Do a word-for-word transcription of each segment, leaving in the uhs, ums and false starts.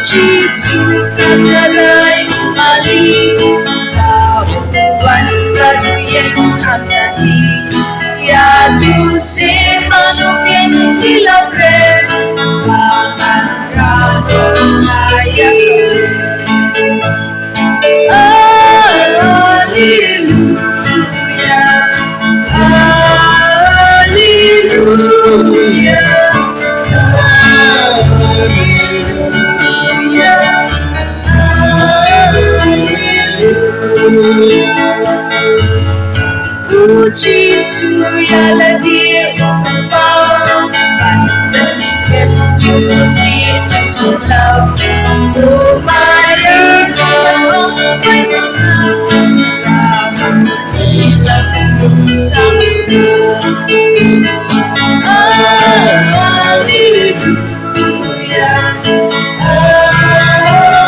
Jisu ka tharai mali, ka u wan ka u ïeng ha ka hi. Ïa tu se mano ken ki la pret, ba ngan ra dor na ïa ka. Alleluia, alleluia, alleluia, alleluia. U Jisu ïa lade u pynpaw ban pynkhih jingsngewsih jingsngewthuh. U Maria ban ong ban ong la mani la kum sang. Alleluia, alleluia. Alleluia,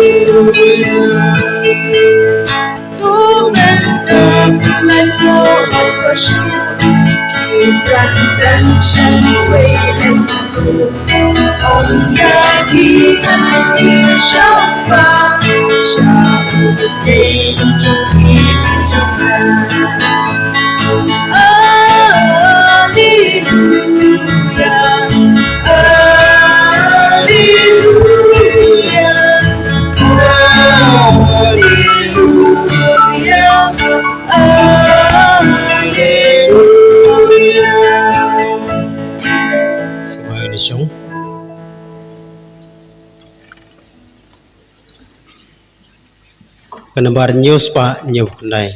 alleluia. To mynta ka lait ko ong sa shu ki pran pran sha kiwei lei to. Ong ïa ki ngan ïa shong ba sha u dei jong ki jong ka. Alleluia, alleluia, alleluia, alleluia. Sngewbha ïa shong. Ka nambar hynñiew spah hynñiew khyndai.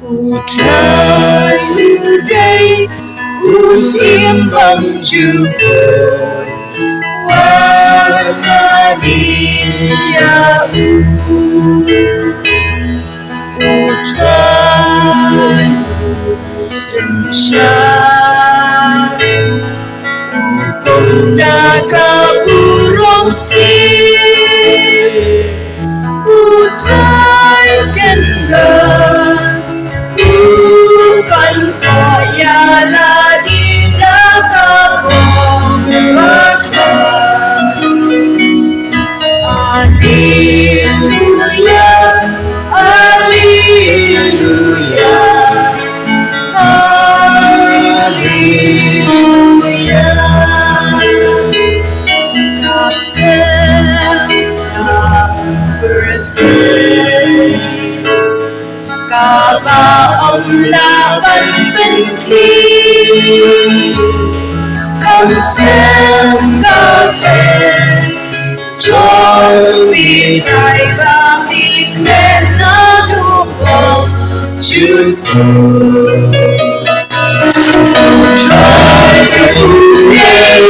U Trai u dei u symbai jukut, wat mane ïa u. U Trai u synshar, u kum da ka burom sien. U Trai kynrad, u pynkoit ïa lade da ka bor bakla. Alleluia, alleluia, alleluia. Ka skhem ka pyrthei kaba ym lah ban pynkhih. Kam skhem ka kyrteng jong U Trai ba mi klet naduh bymjukut. U Trai u dei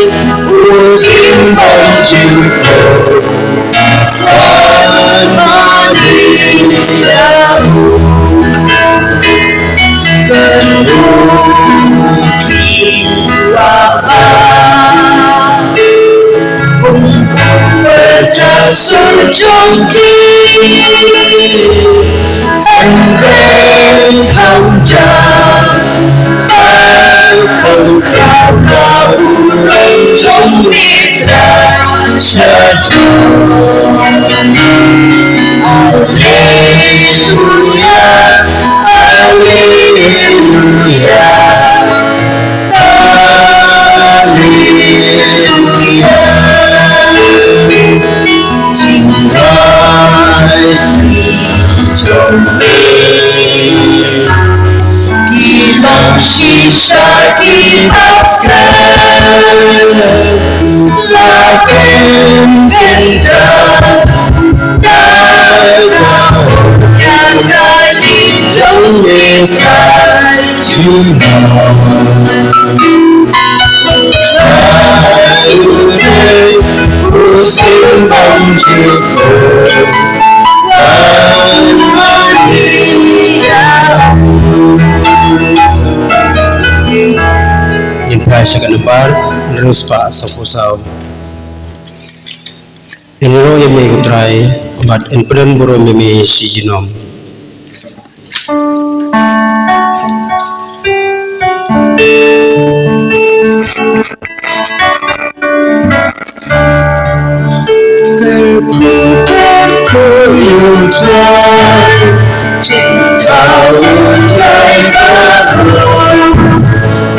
u symbai jukut, wat mane ïa u. Kynrad ki wah bad kum u pyrta sur jong ki. Hynrei kham jam bad kham khraw ka burom jong U Trai sha jon. Alleluia, alleluia. Alleluia. Jingrwai ki jong me ki long shisha ki ba skhem. La kyndiat da ka ong ïa Ngin phai sha ka nambar hynriew spah sawphew saw. Ïaroh ïa me ko Trai, bad yn pynburom ïa me shi junom. Kyrkhu, kyrkhu ïa u Trai, jingthaw u Trai baroh.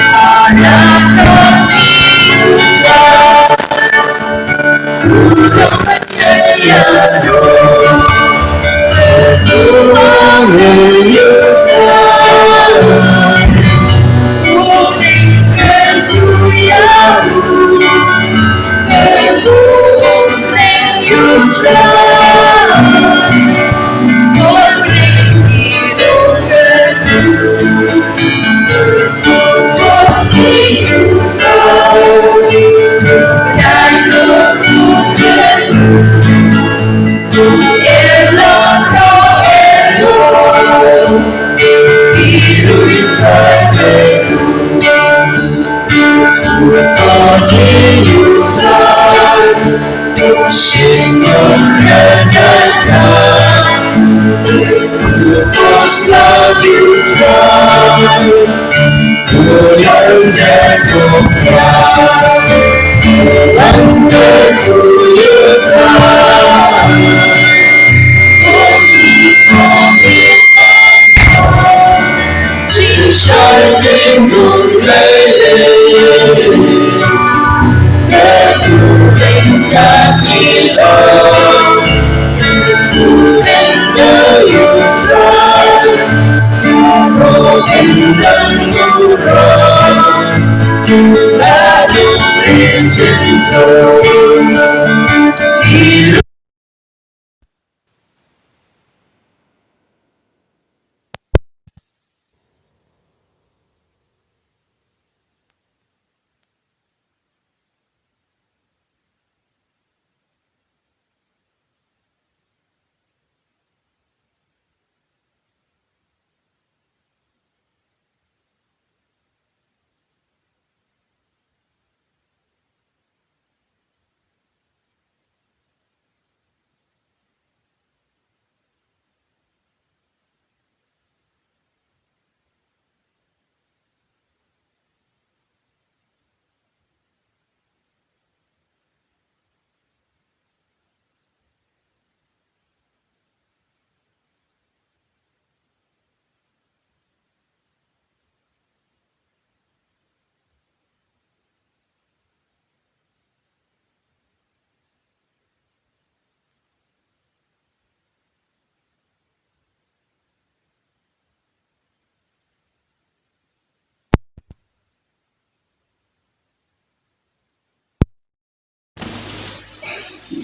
Hana ka sngi u Trai u rah ïa baroh. Kyrkhu ïa u Trai, u ring kyrkhu ïa u.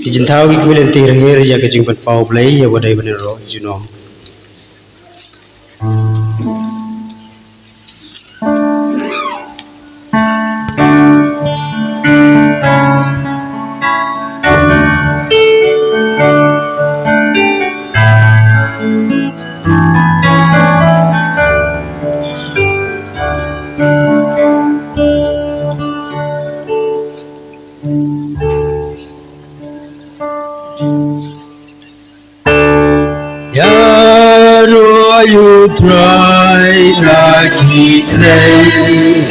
Ki jingthaw ki kmie lynti, rher ïa ka jingpynpaw Blei ïa uwei ban ïaroh junom. Ïaroh ïa u Trai na ki kyrteng.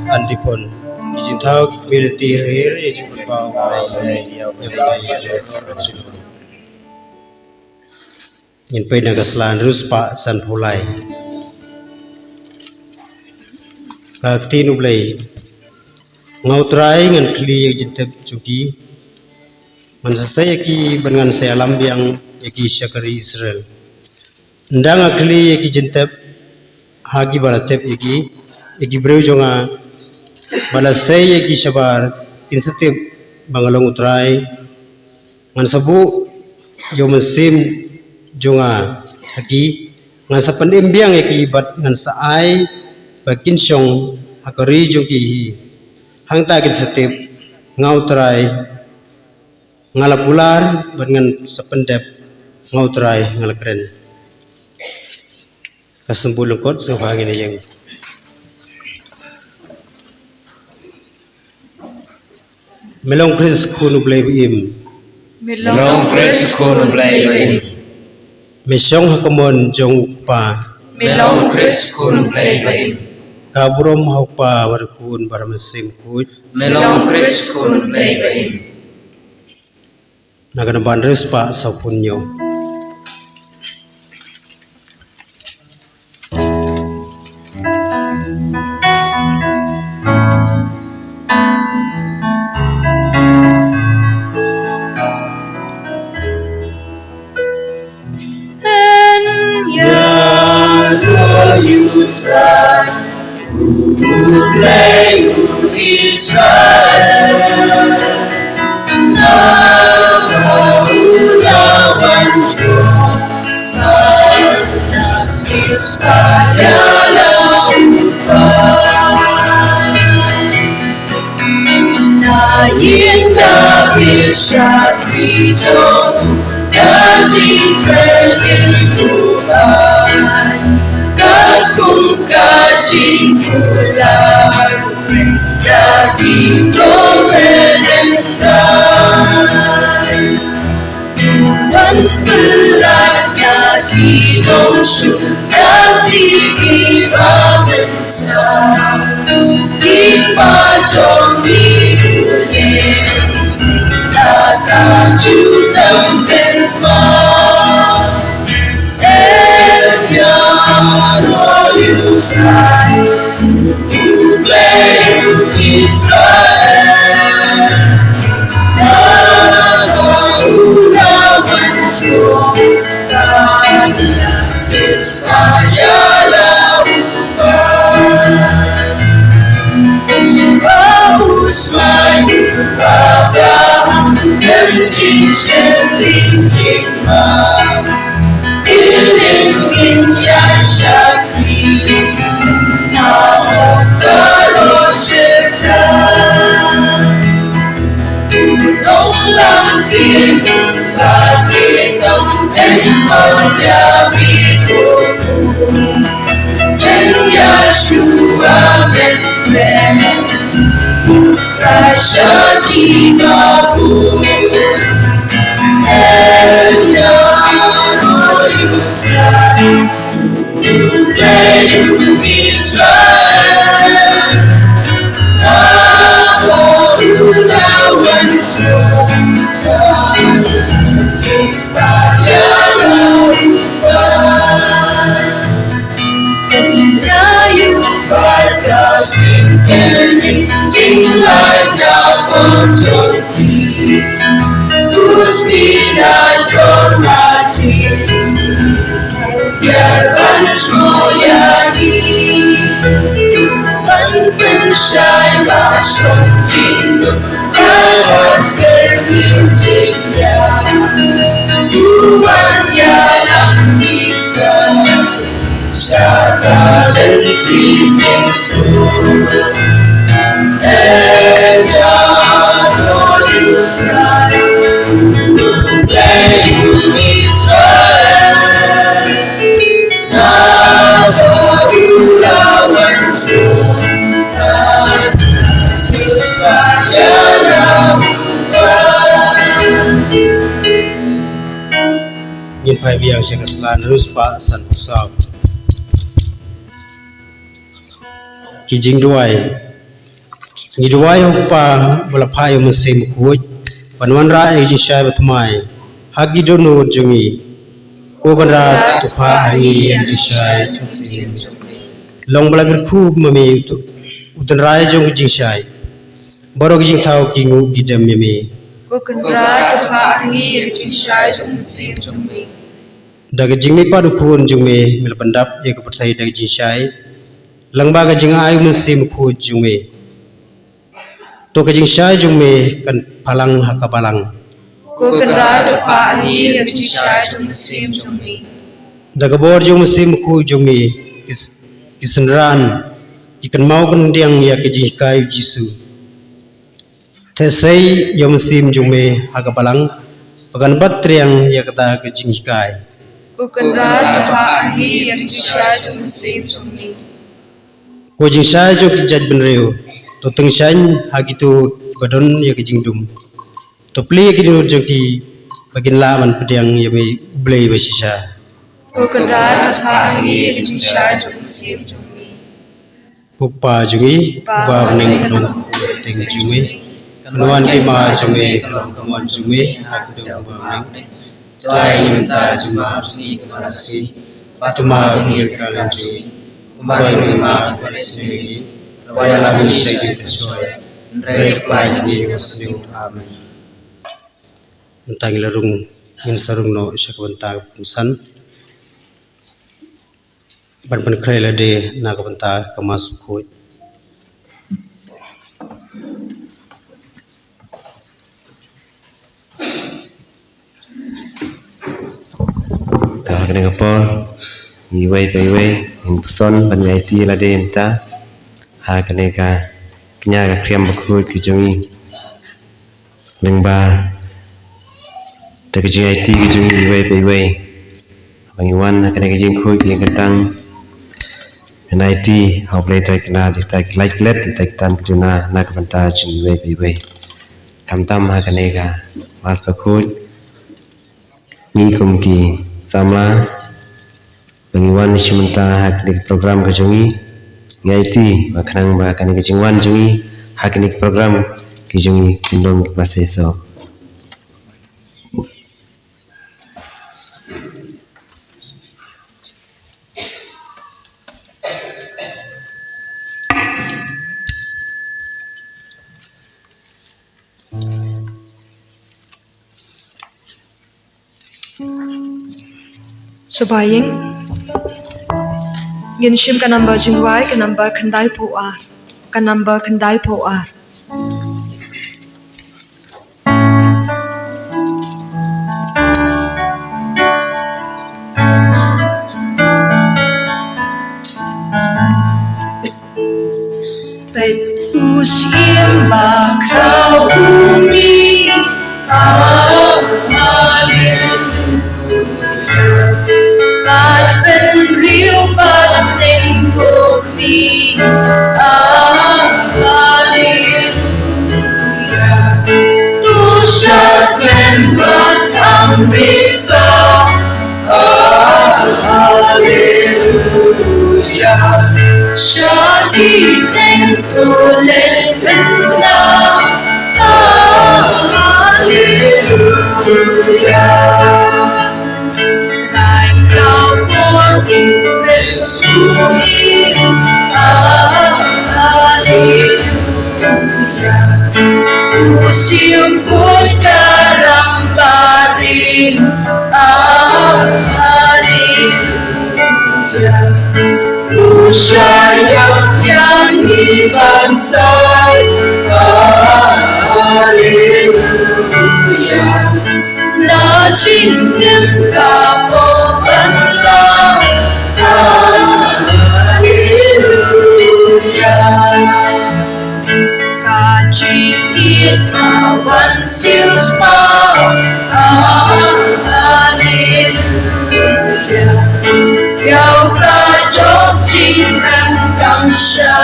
Anti pon, ijin thau community rir, ijin pon pau, ngin pei na ka sla hynriew spah sanphew lai. Ka ktien U Blei. Nga U Trai ngan khlieh ïa ki jingtep jong ki. Ngan sa sei ïa ki bad ngan sa ïalam biang ïa ki sha ka ri Israel. Ynda nga khlieh ïa ki jingtep ha ki ba la tep ïa ki, ïa ki briew jong nga ba la sei ïa ki shabar, kin sa tip ba nga long U Trai. Ngan sa buh ïa U Mynsiem jong nga ha ki, ngan sa pynim biang ïa ki bad ngan sa ai ba kin shong ha ka ri jong ki hi. Hangta kin sa tip nga U Trai nga la kular bad ngan sa pyndep, nga U Trai nga la kren. Ka symbols lyngkot sngewbha ngin ïeng. Me long Khrist khun U Blei ba im. Me long Khrist khun U Blei ba im. Me shong ha ka mon jong U Kpa. Me long Khrist khun U Blei ba im. Ka burom ha U Kpa bad U Khun bad U Mynsiem Bakhuid. Me long Khrist khun U Blei ba im. Na ka namba hynriew spah sawphew hynñiew. Shakri jong ka jingpynlong, ka kum ka jingkular, ka ki jong Valentine. Wan pynlait ïa ki nongshuh, ïa ki kiba mynsaw. Kiba jong ngi u ïeng, ïa ka jutang kynmaw. Em ïa u Trai, U Blei u Israel. Naba u la wan jong, ka la ceasefire la u Ba u smai u Abraham, em jingshem, em jingma. Ïa ngin ïa shakri na ka roi syrta. Nonglam ki ba ki nong, em ïa ki ku, em ïa shuwa, em ïa shuwa. Trai sha ki ba ku, em ïa roi u Trai. Ban pynshai ba shong jingmut, ba la ser jingïa. U wan ïalam kita sha ka lynti jingsuk. Em ïa roi u Trai, U Blei u Israel. Ngin phai biang sha ka sla hynriew spah sanphew saw. Ki jingduwai. Ngi duwai, ko Kpa ba la phah ïa u Mynsiem Bakhuid ban wanrah ïa ki jingshai ba thymmai ha ki dohnud jong ngi. Ko Kynrad, to phah ha ngi ïa ki jingshai jong u Mynsiem jong me. Long ba la kyrkhu ma me u tynrai jong ki jingshai. Baroh ki jingthaw ki nguh ki dem ïa me. Ko Kynrad, to phah ha ngi ïa ki jingshai jong u Mynsiem jong me. Da ka jingmihpat u Khun jong me, me la pyndap ïa ka pyrthei da ka jingshai. Lyngba ka jingai u Mynsiem Bakhuid jong me, to ka jingshai jong me kan phalang ha ka balang. Ko Kynrad, to phah ha ngi ïa ka jingshai jong u Mynsiem jong me. Da ka bor jong u Mynsiem Bakhuid jong me, ki s-, ki synran ki kynmaw kyndiang ïa ka jinghikai u Jisu. Theh sei ïa u Mynsiem jong me ha ka balang, ba kan bat triang ïa kata ka jinghikai. Ko Kynrad, to phah ha ngi ïa ka jingshai jong u Mynsiem jong me. Ko jingshai jong ki jaitbynriew, to tyngshaiñ ha kito kiba don ïa ka jingdum. To plie ïa ki dohnud jong ki ba kin lah ban pdiang ïa me, U Blei bashisha. Ko Kynrad, to phah ha ngi ïa ka jingshai jong u Mynsiem jong me. Ko Kpa jong ngi, Kpa uba ha bneng, ka long ka kyrteng jong me. Kan wan ka hima jong me, ka long ka mon jong me ha ka khyndew kumba ha bneng. To ai ïa ngi mynta ka jingma jong ngi kaba la shisien. Bad to map ïa ngi ki kyrdan jong ngi, kumba ngi ruh ngi map ïa kiba la sniew ïa ngi. Wat ïalam ïa ngi sha ka jingpynshoi, hynrei to pynlait ïa ngi na ka basniew. Amen. Mynta ngi la rung, ngin sa rung noh sha ka bynta kaba kongsan ban pynkhreh lade na ka bynta ka Mass Bakhuid. Te ha kane ka por, iwei pa iwei ngin puson ban ïaiti lade mynta ha kane ka kñia ka khriam bakhuid ka jong ngi. Lyngba Ka jingïaiti ka jong ngi iwei pa iwei. Ba ngi wan ha kane ka jingkhuid ïa ka tang. Ngi ïaiti ha U Blei Trai Kynrad ïa kita ki lait klet, ïa kita ki tam ki duna na ka bynta jong ngi iwei pa iwei. Khamtam ha kane ka Mass Bakhuid. Ngi kum ki samla ba ngi wan shim bynta ha kane ka program ka jong ngi. Ngi aiti ba khnang ba kane ka jingwan jong ngi ha kane ka program ki jong ngi kin long ki ba seisoh. Sngewbha ïing. Ngin shim ka number jingduwai, ka number khyndaiphew ar. Ka number khyndaiphew ar. Peit u Syiem ba khraw u mih. Ah, haleluya. Bad bynriew bad neng to khmih. Ah, haleluya. To shad kmen bad kham risa. Haleluya. Sha ki neng to leh pynbna. Haleluya. Trai khraw por u Khrist u im. Haleluya. U Syiem kut ka rang barim. Ah, haleluya. U shah ïa ngi ban sai. Ah, haleluya. Na jingtim ka por ban lam. Ah, haleluya. Ka jingïeit ka wan siewspah. Ah, haleluya. Ïa ka jong jingrem tang sha.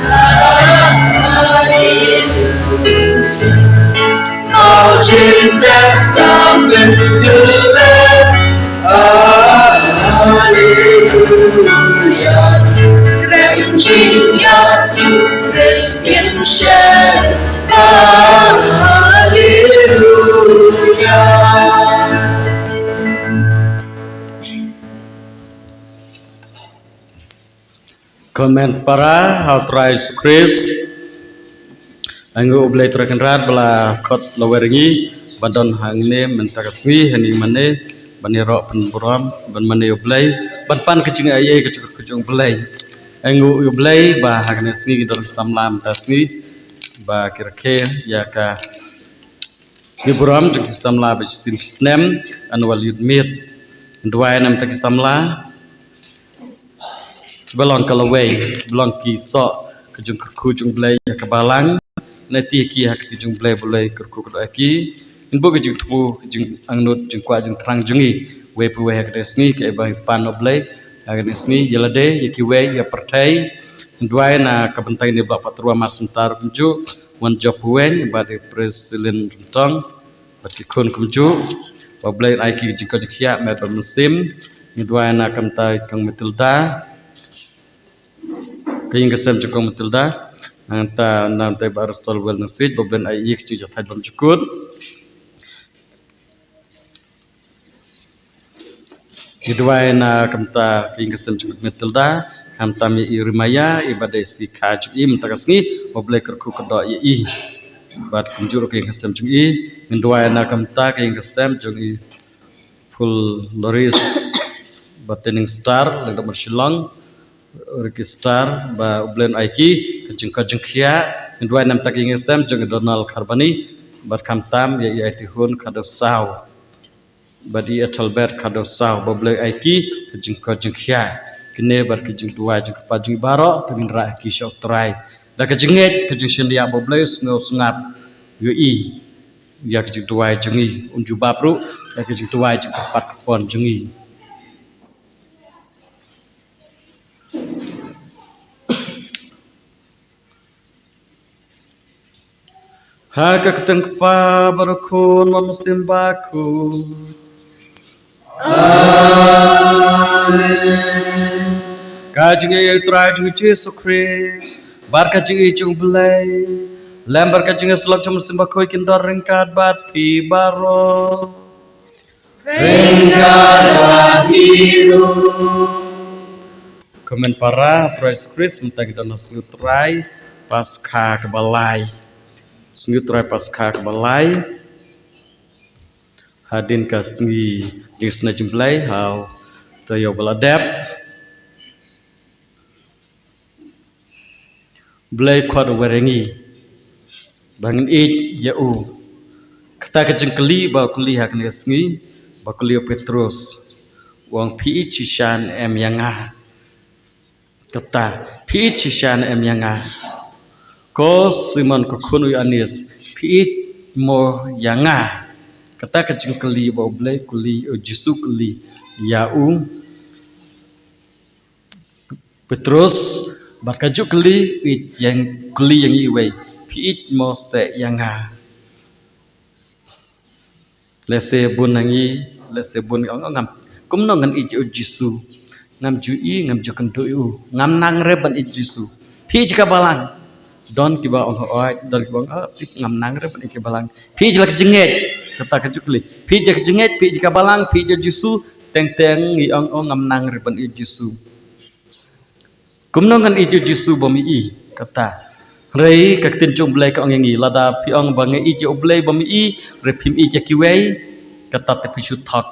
Ah, haleluya. Mawjin tang ka myntoi. Haleluya. Krem jingïap u Khrist kin shem. Haleluya. Kmen para ha U Trai Jisu Khrist. Nga U Blei Trai Kynrad ba la khot lawei ïa ngi ban don hangne mynta ka sngi hangne mane ban ïaroh pynburom ban mane U Blei ban pan ka jingaiei ka jong U Blei. Nga U Blei ba ha kane sngi ngi don ki samla mynta sngi ba ki rakhe ïa ka sngi burom jong ki samla ba shisien shisnem annual youth meet. Duwai na mynta ki samla kiba long ka lawei, kiba long ki soh ka jong kyrkhu jong Blei ïa ka balang. Ngi aiti ki ha ka jong Blei, Blei kyrkhu ka doh ïa ki. Ngin buh ka jingthmu, ka jingangnud, jingkwah jingthrang jong ngi wei pa wei ha kane sngi, kaei ba ngi pan U Blei ha kane sngi ïa lade, ïa kiwei, ïa pyrthei. Ngin duwai na ka bynta kine ba la pat ruh ha Mass mynta kumjuh, Wanjop Weng bad i President Ryntong bad ki khun kumjuh. Ba U Blei un ai ki jingkoit jingkhiah met bad mynsiem. Ngi duwai na ka bynta i Kong Matilda, ka ïing ka sem jong Kong Matilda. Nangta na ka bynta i Bah Restol Wel Nongsiej, ba U Blei un ai ïa ki jingjahthait bymjukut. Ngi duwai na ka bynta ka ïing ka sem jong Matilda, khamtam ïa i Rimaya, i ba dei sngikha jong i mynta ka sngi, ba U Blei kyrkhu kyrdoh ïa i. Bad kumjuh ruh ka ïing ka sem jong i, ngin duwai na ka bynta ka ïing ka sem jong i Phul Loris, ba Tening Star, lem da mar Shillong, Ricky Star, ba U Blei un ai ki ka jingkoit jingkhiah. Ngin duwai na ka bynta ka ïing ka sem jong i Donald Kharbani, bad khamtam ïa i Aitihun Khadewsaw bad i Ethelbert Khadewsaw, ba U Blei un ai ki ka jingkoit jingkhiah. Kine bad ka jingduwai jingkyrpad jong ngi baroh to ngin rah ïa ki sha U Trai da ka jingngeit, ka jingshaniah, ba U Blei u sngewsngap ïa i. ïa ka jingduwai jong ngi, un jubab ruh ïa ka jingduwai jingkyrpad kyrpon jong ngi. Ha ka kyrteng Kpa bad Khun bad Mynsiem Bakhuid. Amen. Ka jingïeit jong U Trai jong ngi Jisu Khrist, bad ka jingïeit jong U Blei, lem bad ka jingïasyllok jong U Mynsiem Bakhuid kin don ryngkat bad phi baroh. Ryngkat bad phi ruh. Ko hynmen para ha U Trai Jisu Khrist, mynta ngi don ha sngi U Trai Paskha kaba lai. Sngi U Trai Paskha kaba lai. Hadien ka sngi jingsnei jong U Blei ha u taïew ba la dep, U Blei u khot u wer ïa ngi ba ngin ïeit ïa u. Kata ka jingkylli ba u kylli ha kane ka sngi, ba u kylli ïa u Petros, u ong, phi ïeit shisha ne em ïa nga? Kata, phi ïeit shisha ne em ïa nga? Ko Simon ko khun u Ïoannis, phi ïeit mo ïa nga? Kata ka jingkylli ba U Blei u kylli, U Jisu u kylli ïa u Petros, bad kajuh kylli, u ïeit ïa, kylli ïa ngi iwei, phi ïeit mo seh ïa nga? Lehse bun na ngi, lehse bun ngi ong, oh, ngam, kumno ngan ïeit ïa U Jisu? Ngam ju i, ngam ju kynduh ïa u. Ngam nang re ban ïeit Jisu. Phi ïeit ïa ka balang. Don kiba ong hooid, don kiba ong, oh, tip ngam nang re ban ïeit ïa ka balang. Phi ïeit ïa la ka jingngeit. Kata kajuh kylli. Phi ïeit ïa ka jingngeit, phi ïeit ïa ka balang, phi ïeit ïa U Jisu. Teng teng ngi ong, oh, ngam nang re ban ïeit Jisu. Kumno ngan ïeit ïa U Jisu bym ïohi, kata. Hynrei ka ktien jong U Blei ka ong ïa ngi, lada phi ong ba nga ïeit ïa U Blei bym ïohi, hynrei phim ïeit ïa kiwei, kata te phi shu thok.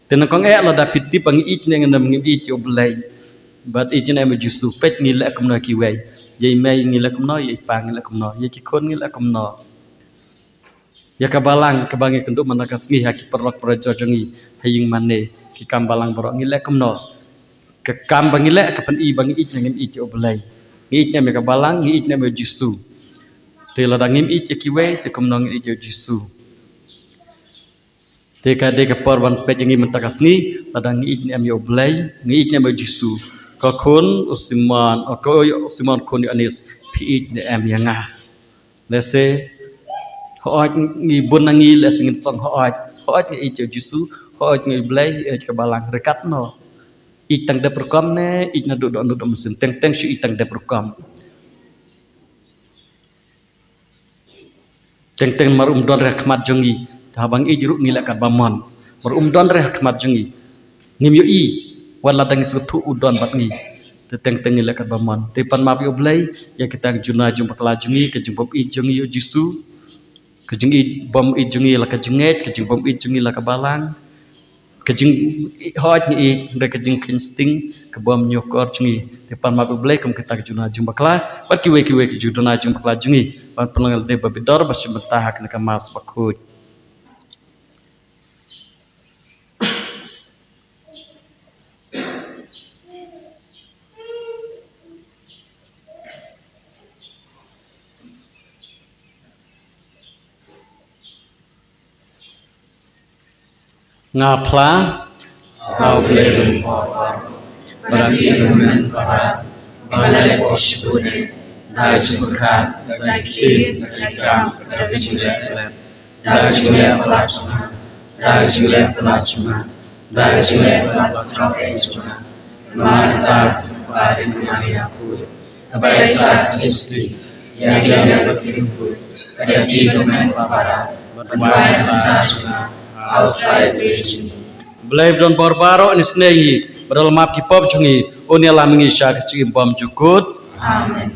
Te nyngkong eh lada phi tip ba nga ïeit ne ngam ïeit ïa U Blei, bad ïeit ne em ïa U Jisu, peit ngi leh kumno ïa kiwei. Ïa i mei ngi leh kumno, ïa i pa ngi leh kumno, ïa ki khun ngi leh kumno. Ïa ka balang kaba ngi kynduh mynta ka sngi ha ki paralok parajor jong ngi ha ïing mane, ki kam balang baroh ngi leh kumno? Ka kam ba ngi leh ka pyni ba ngi ïeit ne ngim ïeit ïa U Blei. Ngi ïeit ne em ïa ka balang, ngi ïeit ne em ïa U Jisu. Te lada ngim ïeit ïa kiwei, te kumno ngin ïeit ïa U Jisu? Te ka dei ka por ban peit ïa ngi mynta ka sngi, lada ngi ïeit ne em ïa U Blei, ngi ïeit ne em ïa U Jisu. Ko khun u Simon, o ko u Simon khun u Ïoannis, phi ïeit ne em ïa nga? Lehse hooid ngi, bun na ngi lehse ngin song hooid. Hooid ngi ïeit ïa U Jisu, hooid ngi ïeit ïa U Blei, ïeit ïa ka balang, hynrei katno? Ïeit tang dep rukom ne ïeit naduh dohnud doh mynsiem? Teng teng shu ïeit tang dep rukom. Teng teng mar um don re ha khmat jong ngi, te haba ngi ïeit ruh ngi leh katba mon. Mar um don re ha khmat jong ngi, ngim ïohi, wat lada ngi sngewthuh u don bad ngi, te teng teng ngi leh katba mon. Te pan map ïa U Blei ïa kita ki juna jingbakla jong ngi, ka jingbym ïeit jong ngi ïa U Jisu, ka jingïeit bym ïeit jong ngi la ka jingngeit, ka jingbym ïeit jong ngi la ka balang, ka jing, hooid ngi ïeit, hynrei ka jingkheiñ sting, ka bym ñiewkor jong ngi. Te pan map ïa U Blei kum kita ki juna jingbakla bad kiwei kiwei ki juna jingbakla jong ngi, ban pynlong ïa lade ba bit dor ba shim bynta ha kane ka Mass bakhuid. Nga phla ha U Blei Donbor, ba ym ïoh ruh mynta, ba la leh bor shibun, da ka jingpyrkhat, da ka ktien, da ka kam, da ka jingleh, da ka jingleh palat jong nga, da ka jingleh palat jong nga, da ka jingleh palat ba khraw eh jong nga. Namar kata ka Kpa Bikri Maria Khuid, kaba ïaisah jingsngewsih ïa ki nongkynduh, ka dei phi, ka dei phi, ka dei phi, ka dei phi. Blei ba don bor baroh un isynei ïa ngi, bad un map ki pop jong ngi, un ïalam ïa ngi sha ka jingim bymjukut. Amen.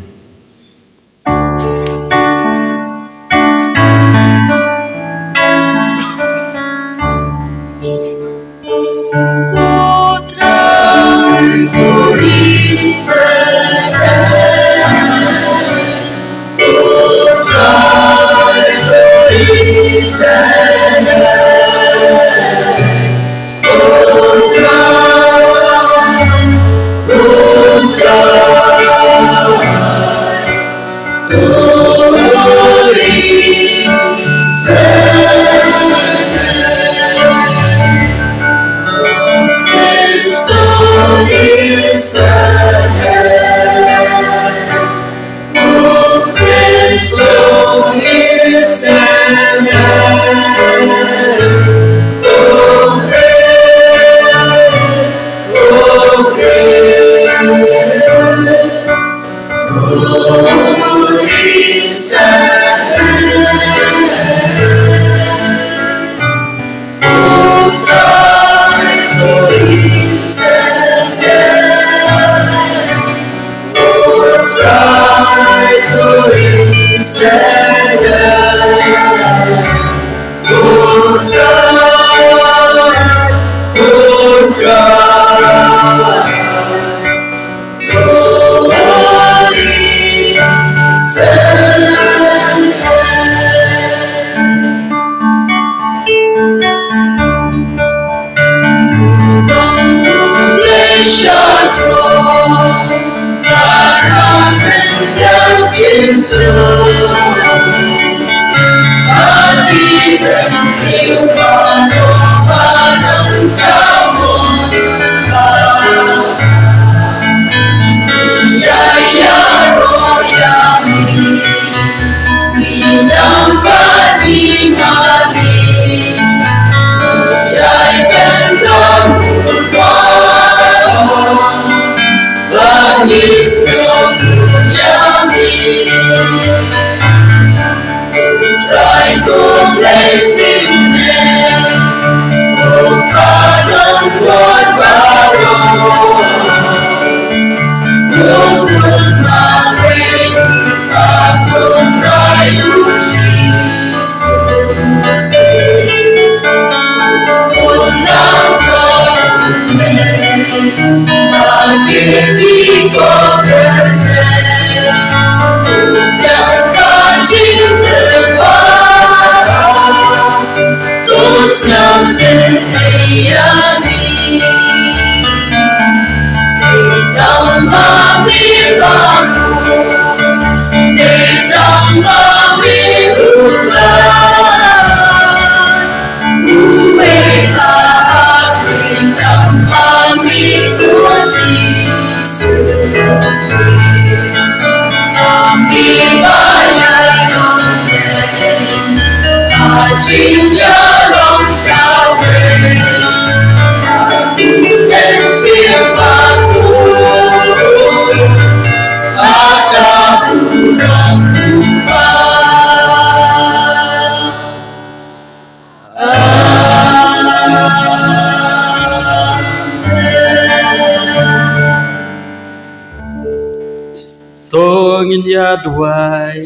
To ngin ïa duwai.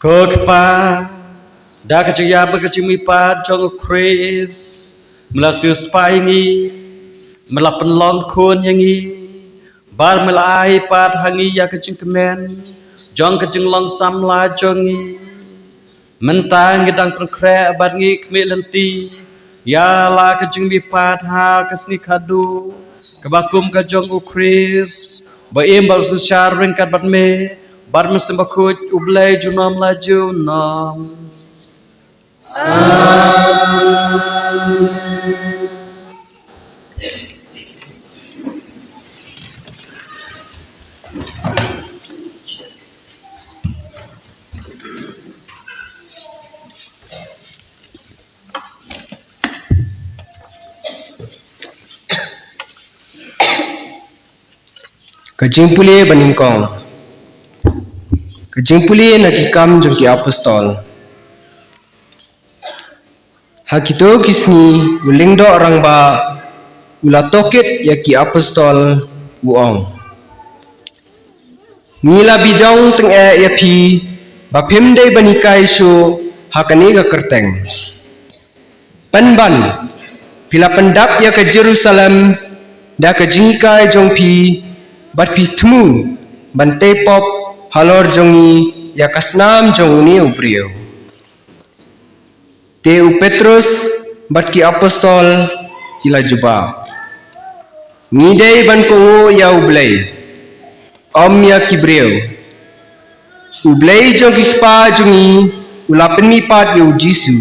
Ko Kpa, da ka jingïap bad ka jingmihpat jong u Khrist, me la siewspah ïa ngi, me la pynlong khun ïa ngi, bad me la ai pat ha ngi ïa ka jingkmen jong ka jinglong samla jong ngi. Mynta ngi dang pynkhreh bad ngi khmih lynti ïa la ka jingmihpat ha ka sngi khadduh kaba kum ka jong u Khrist, ba im bad synshar ryngkat bad me bad Mynsiem Bakhuid, U Blei junom la junom. Amen. Ka jingpule banyngkong. Ka jingpule na Ki Kam jong ki Apostol. Ha kito ki sngi u lyngdoh rangbah u la tohkit ïa ki apostol, u ong: Ngi la bidong tyngeh ïa phi ba phim dei ban hikai shuh ha kane ka kyrteng. Pynban phi la pyndap ïa ka Jerusalem da ka jinghikai jong phi, bad phi thmu ban tei pop halor jong ngi ïa ka snam jong une u briew. Te u Petrus bad ki apostol ki la jubab: Ngi dei ban kohnguh ïa U Blei, ym ïa ki briew. U Blei jong ki kpa jong ngi u la pynmihpat ïa u Jisu,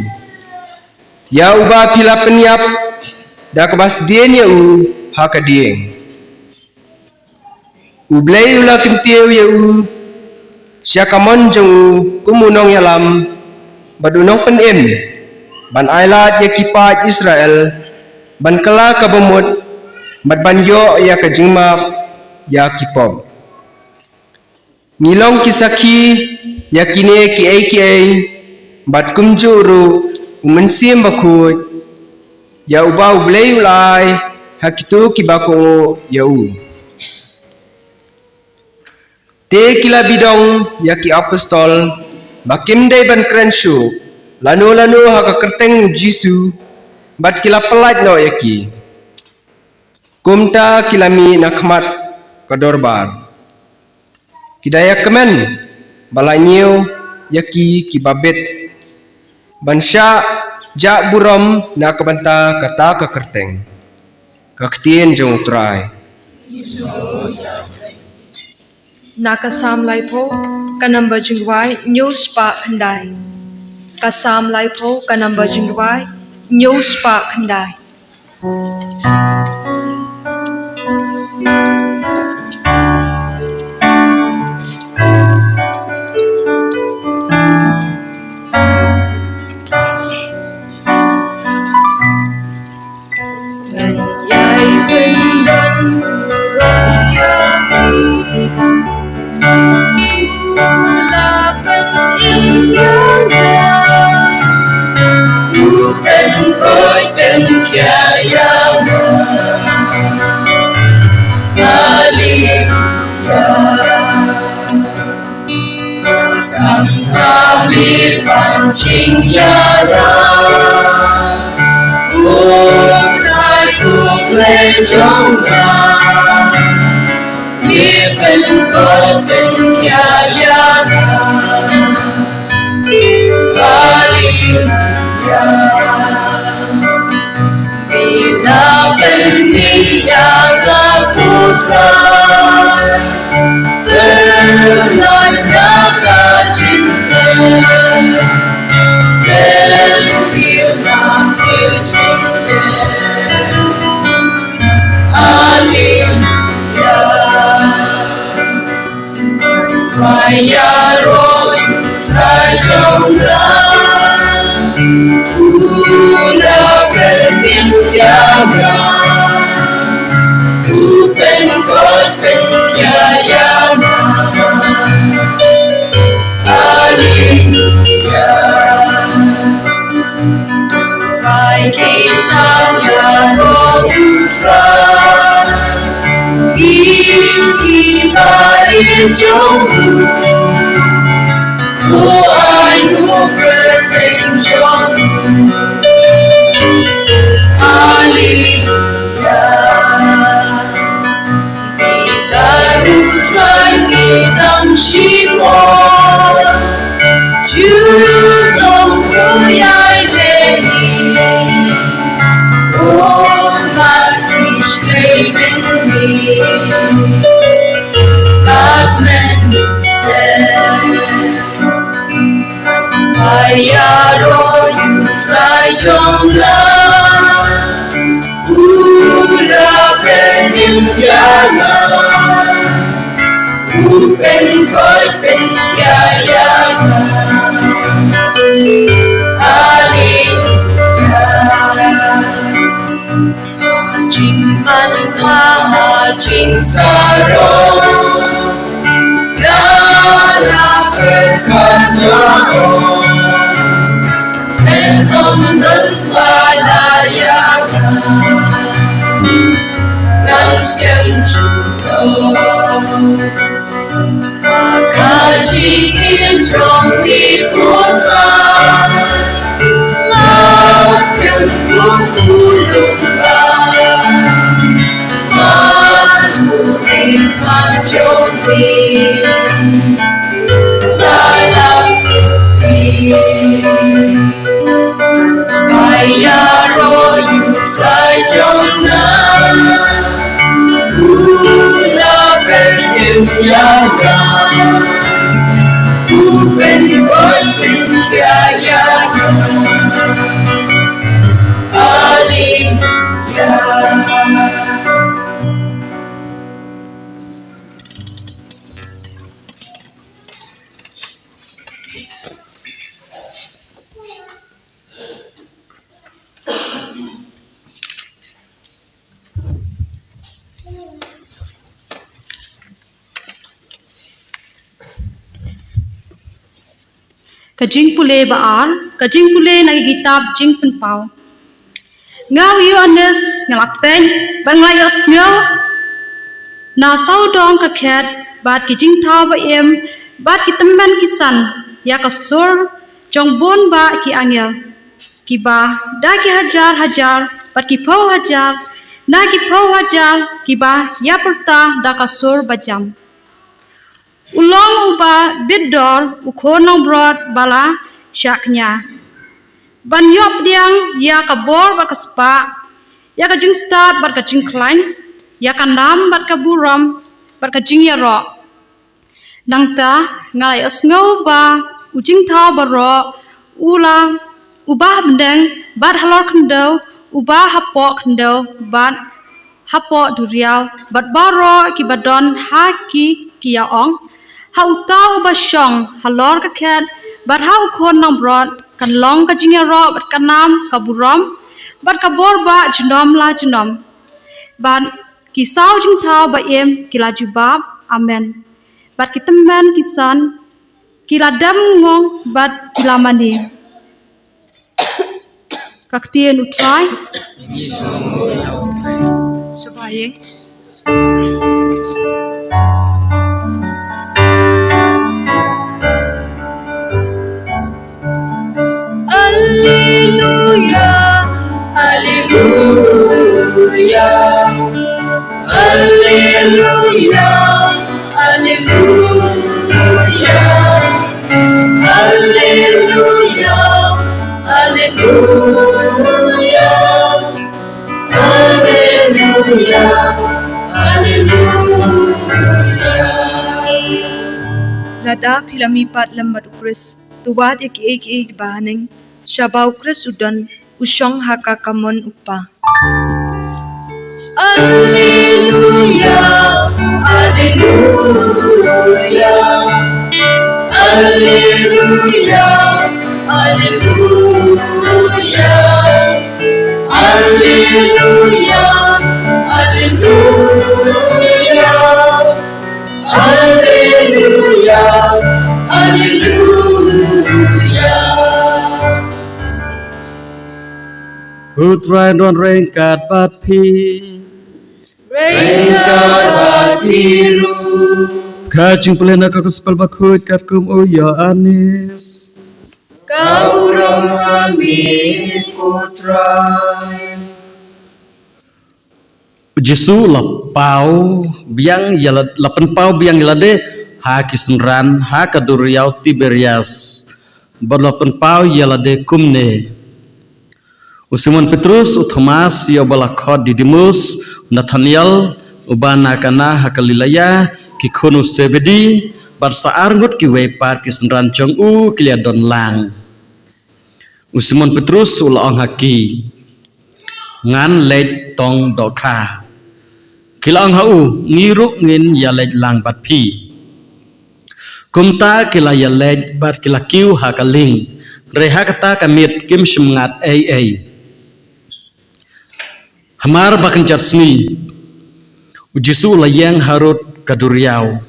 ïa uba phi la pynïap da kaba sdien ïa u ha ka dieng. U Blei u la kyntiew ïa u sha ka mon jong u kum u nongïalam bad u nongpynim, ban ailad ïa ki paid Israel ban kylla ka bamut, bad ban ïoh ïa ka jingmap ïa ki pop. Ngi long ki sakhi ïa kine kiei kiei, bad kumjuh ruh u Mynsiem Bakhuid, ïa uba U Blei u la ai ha kito kiba kohnguh ïa u. Te ki la bidong ïa ki apostol ba kim dei ban kren shuh lano lano ha ka kyrteng u Jisu, bad ki la pyllait noh ïa ki. Kumta ki la mih na khmat ka dorbar. Ki da ïa kmen ba la ñiew ïa ki kiba bit ban shah jah burom na ka bynta kata ka kyrteng. Ka ktien jong U Trai. Na ka Salm laiphew, ka namba jingrwai hynñiew spah khyndai. Ka Salm laiphew, ka namba jingrwai hynñiew spah khyndai. Khia ïa nga. Haleluya. Kam ha mi pan jingïarap. U Trai u Blei jong nga. Mi pynkut pynkhia ïa nga. Haleluya. Phi la pynmih ïa nga ko Trai. Pynlait ïa nga ka jingtep. Pyntieng ïa nga ka jingtep. Haleluya. Ba ïaroh ïa u Trai jong nga. U la pynmih ïa nga. U pynkut pynkhia ïa nga. Haleluya. Bai ki sam ïaroh u Trai. Ki, ki barit jong u. U ai u kyrteng jong u. Haleluya. Kita u Trai ki tang shipor. Ju long u ïai leh ïa ngi. Ummat ki shlei jong ngi. Kat men seh. Ba ïaroh ïa u Trai jong nga. U la pynmih ïa nga. U pynkut pynkhia ïa nga. Haleluya. Jingpynbha ha jingsarong. Nga la pyrkhat ïa u. Pynlong don ba la ïa nga. Ngan skhem jubab. Ha ka jingim jong phi ko Trai. Nga skhem kum u Lumba. Nga buhrieh ha jong phi. Nga la phi. Ba ïaroh ïa u Trai jong nga. U la pynmih ïa nga. U pynkut pynkhia ïa nga. Haleluya. Ka jingpule ba ar, ka jingpule na ka kitab Jingpynpaw. Nga u Ïoannis nga la peit bad nga la ïohsngew na sawdong ka khet bad ki jingthaw ba im bad ki tymmen ki san ïa ka sur jong bun bah ki angel. Kiba da ki hajar hajar bad ki phew hajar na ki phew hajar kiba ïapyrta da ka sur bajam. U long uba bit dor u khun nongbrot ba la shah kñia. Ban ïoh pdiang ïa ka bor bad ka spah, ïa ka jingstad bad ka jingkhlaiñ, ïa ka nam bad ka burom bad ka jingïaroh. Nangta nga la ïohsngew ba u jingthaw baroh u la, uba ha bneng bad halor khyndew, uba hapoh khyndew bad hapoh duriaw bad baroh kiba don ha ki, ki ïa ong ha uta uba shong halor ka khet bad ha u khun nongbrot kan long ka jingïaroh bad ka nam, ka burom bad ka bor bah junom la junom. Bad ki saw jingthaw ba im ki la jubab, Amen. Bad ki tymmen ki san ki la dem ngong bad ki la mane. Ka ktien u Trai. Sngewbha ïeng. Alleluia, alleluia, alleluia, alleluia, alleluia, alleluia, alleluia, alleluia. Lada phi la mihpat lem bad u Khrist, to wad ïa kiei kiei kiba haneng, shaba u Khrist u don, u shong ha ka kamon u Kpa. Alleluia, alleluia, alleluia, alleluia, alleluia, alleluia. Alleluia, alleluia. U Trai un don ryngkat bad phi. Ryngkat bad phi ruh. Ka jingpule na ka Gospel Bakhuid katkum u Ïoannis. Ka burom ha me ko Trai. U Jisu la paw biang ïa la, la pynpaw biang ïa lade ha ki synran ha ka duriaw Tiberias, bad la pynpaw ïa lade kumne: U Simon Petrus, u Thomas ïa uba la khot Didimus, u Nathanael uba na Kana ha Galilea, ki khun u Sebedi, bad sa ar ngut kiwei pat ki synran jong u ki la don lang. U Simon Petrus u la ong ha ki: Ngan leit tong dohkha. Ki la ong ha u: Ngi ruh ngin ïa leit lang bad phi. Kumta ki la ïa leit bad ki la kiew ha ka lieng, hynrei ha kata ka miet kim shym ngat ei ei. Hamar ba kynjat sngi, u Jisu u la ïeng harud ka duriaw.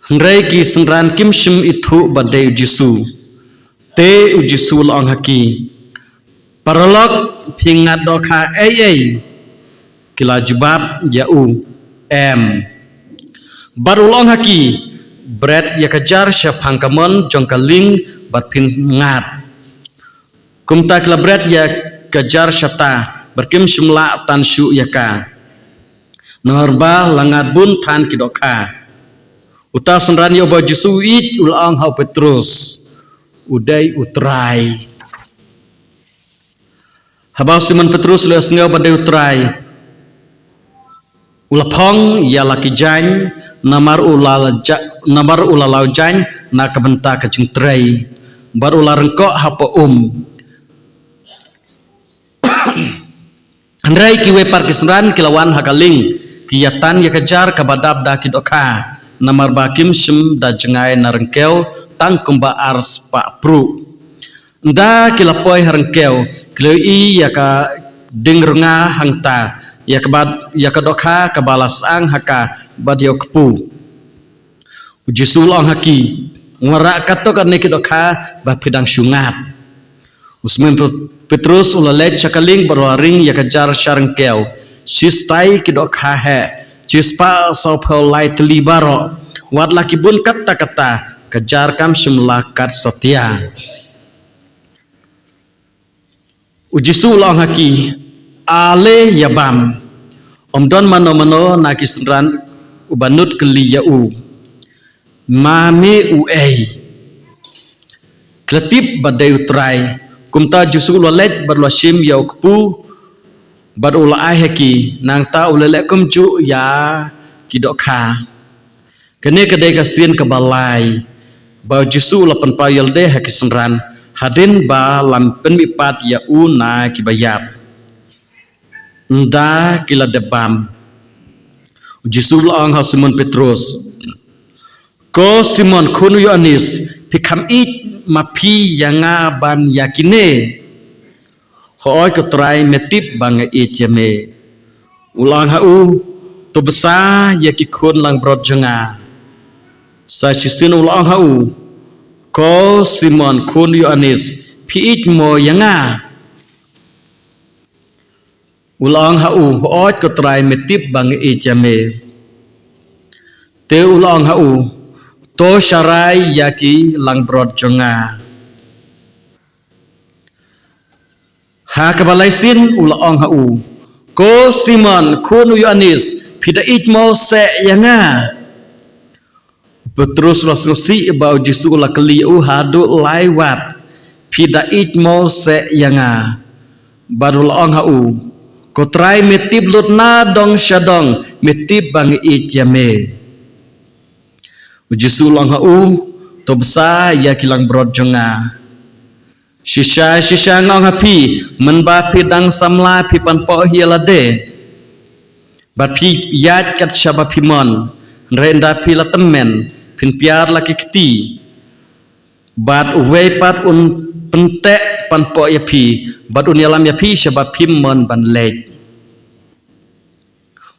Hynrei ki synran kim shym ithuh ba dei u Jisu. Te u Jisu u la ong ha ki: Paralok, phi ngat dohkha ei ei? Ki la jubab ïa u: Em. Bad u la ong ha ki: Bret ïa ka jar shaphang kamon jong ka lieng bad phin ngat. Kumta ki la bret ïa ka jar shata, bad kim shym lah tan shuh ïa ka, namar ba la ngat bun than ki dohkha. Uta u synran ïa uba u Jisu u ïeit u la ong ha u Petrus: U dei u Trai. Haba u Simon Petrus u la sngew ba dei u Trai, u la phong ïa la ki jaiñ, namar u la ja-, namar u la law jaiñ na ka bynta ka jingtrei, bad u la ryngkoh hapoh um. Hynrei kiwei pat ki synran ki la wan ha ka lieng, ki ïa tan ïa ka jar kaba dap da ki dohkha, namar ba kim shym da jngai na ryngkew tang kumba ar spah pruh. Ynda ki la poi ha ryngkew, ki la ïohi ïa ka dieng rnga hangta, ïa kaba, ïa ka dohkha kaba la syang ha ka, bad ïa u kpu. U Jisu u la ong ha ki: Ngan wanrah katto katne ki dohkha ba phi dang shu ngat. U Simon Pet-, Petrus u la leit sha ka lieng bad u la ring ïa ka jar sha ryngkew. Shi stai ki dohkha heh, shi spah sawphew lai tylli baroh. Wat la ki bun katta katta, ka jar kam shym la kat satia. U Jisu u la ong ha ki: Ale ïa bam. Ym don mano mano na ki synran uba nud kylli ïa u: Ma me uei? Ki la tip ba dei u Trai. Kumta u Jisu u la leit bad u la shim ïa u kpu, bad u la ai ha ki. Nangta u la leh kumjuh ïa ki dohkha. Kane ka dei ka sien kaba lai ba u Jisu u la pynpaw ïa lade ha ki synran, hadien ba la pynmihpat ïa u na kiba ïap. Ynda ki la dep bam, u Jisu u la ong ha u Simon Petrus: Ko Simon khun u Ïoannis, phi kham ïeit ma phi ïa nga ban ïa kine? Hooid ko Trai, me tip ba nga ïeit ïa me. U la ong ha u: To bsa ïa ki khun langbrot jong nga. Sa shisien u la ong ha u: Ko Simon khun u Ïoannis, phi ïeit mo ïa nga? U la ong ha u, "Hooid ko Trai, me tip ba nga ïeit ïa me." Te u la ong ha u, "To sharai ïa ki langbrot jong nga." Ha kaba lai sien u la ong ha u, "Ko Simon, khun u Ïoannis, phi da ïeit mo seh ïa nga?" U Petrus u la sngewsih ba u Jisu u la kylli ïa u haduh lai wat, "Phi da ïeit mo seh ïa nga?" Bad u la ong ha u, "Ko Trai, me tip lut nadong shadong, me tip ba nga ïeit ïa me." U Jisu u la ong ha u, "To bsa ïa ki langbrot jong nga. Shisha shisha nga ong ha phi, mynba phi dang samla phi pan poh ïa lade, bad phi ïaid kat shaba phi mon. Hynrei ynda phi la tymmen, phin piar la ki kti, bad uwei pat un pynteh pan poh ïa phi, bad un ïalam ïa phi shaba phim mon ban leit."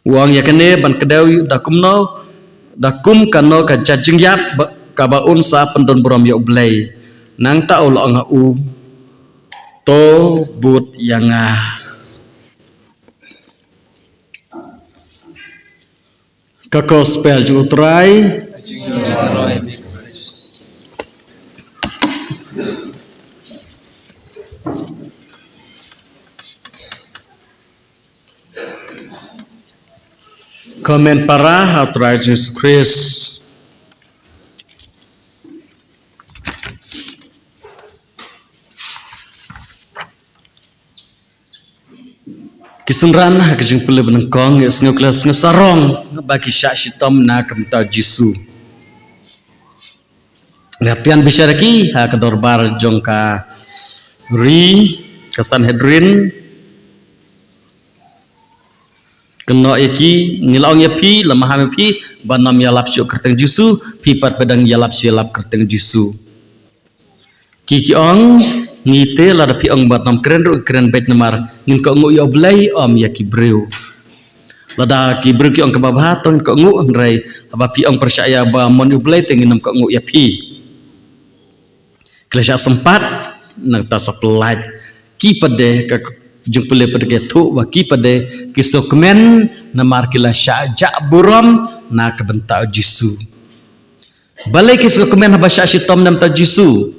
U ong ïa kane ban kdew da kumno, da kum kano ka jingïap ba, kaba un sa pyndon burom ïa U Blei. Nangta u la ong ha u, "To bud ïa nga." Ka gospel jong U Trai. Comment para ha U Trai Jisu Khrist. Ki synran ha ka jingpule ba nyngkong, ïa sngew khlem sngew sarong ba ki shah shitom na ka bynta Jisu. Nga tian bishar ki ha ka dorbar jong ka ri, ka Sanhedrin. Kynnoh ïa ki, ngi la ong ïa phi, la maham ïa phi, ban ym ïalap shuh kyrteng Jisu, phi pat phi dang ïalap shuh ïalap kyrteng Jisu. Ki ki ong, ngi te lada phi ong ban ym kren ruh kren beit namar ngin kohnguh ïa U Blei ym ïa ki briew. Lada ki briew ki ong kaba bha to ngin kohnguh, hynrei haba phi ong pyrshah ïa ba mon U Blei te ngin ym kohnguh ïa phi. Ki la shah sympat, nangta sa pyllait. Ki pat de ka jingpule pat de ki ïathuh ba ki pat de ki sngewkmen namar ki la shah jah burom na ka bynta Jisu. Balei ki sngewkmen haba shah shitom na ka bynta Jisu?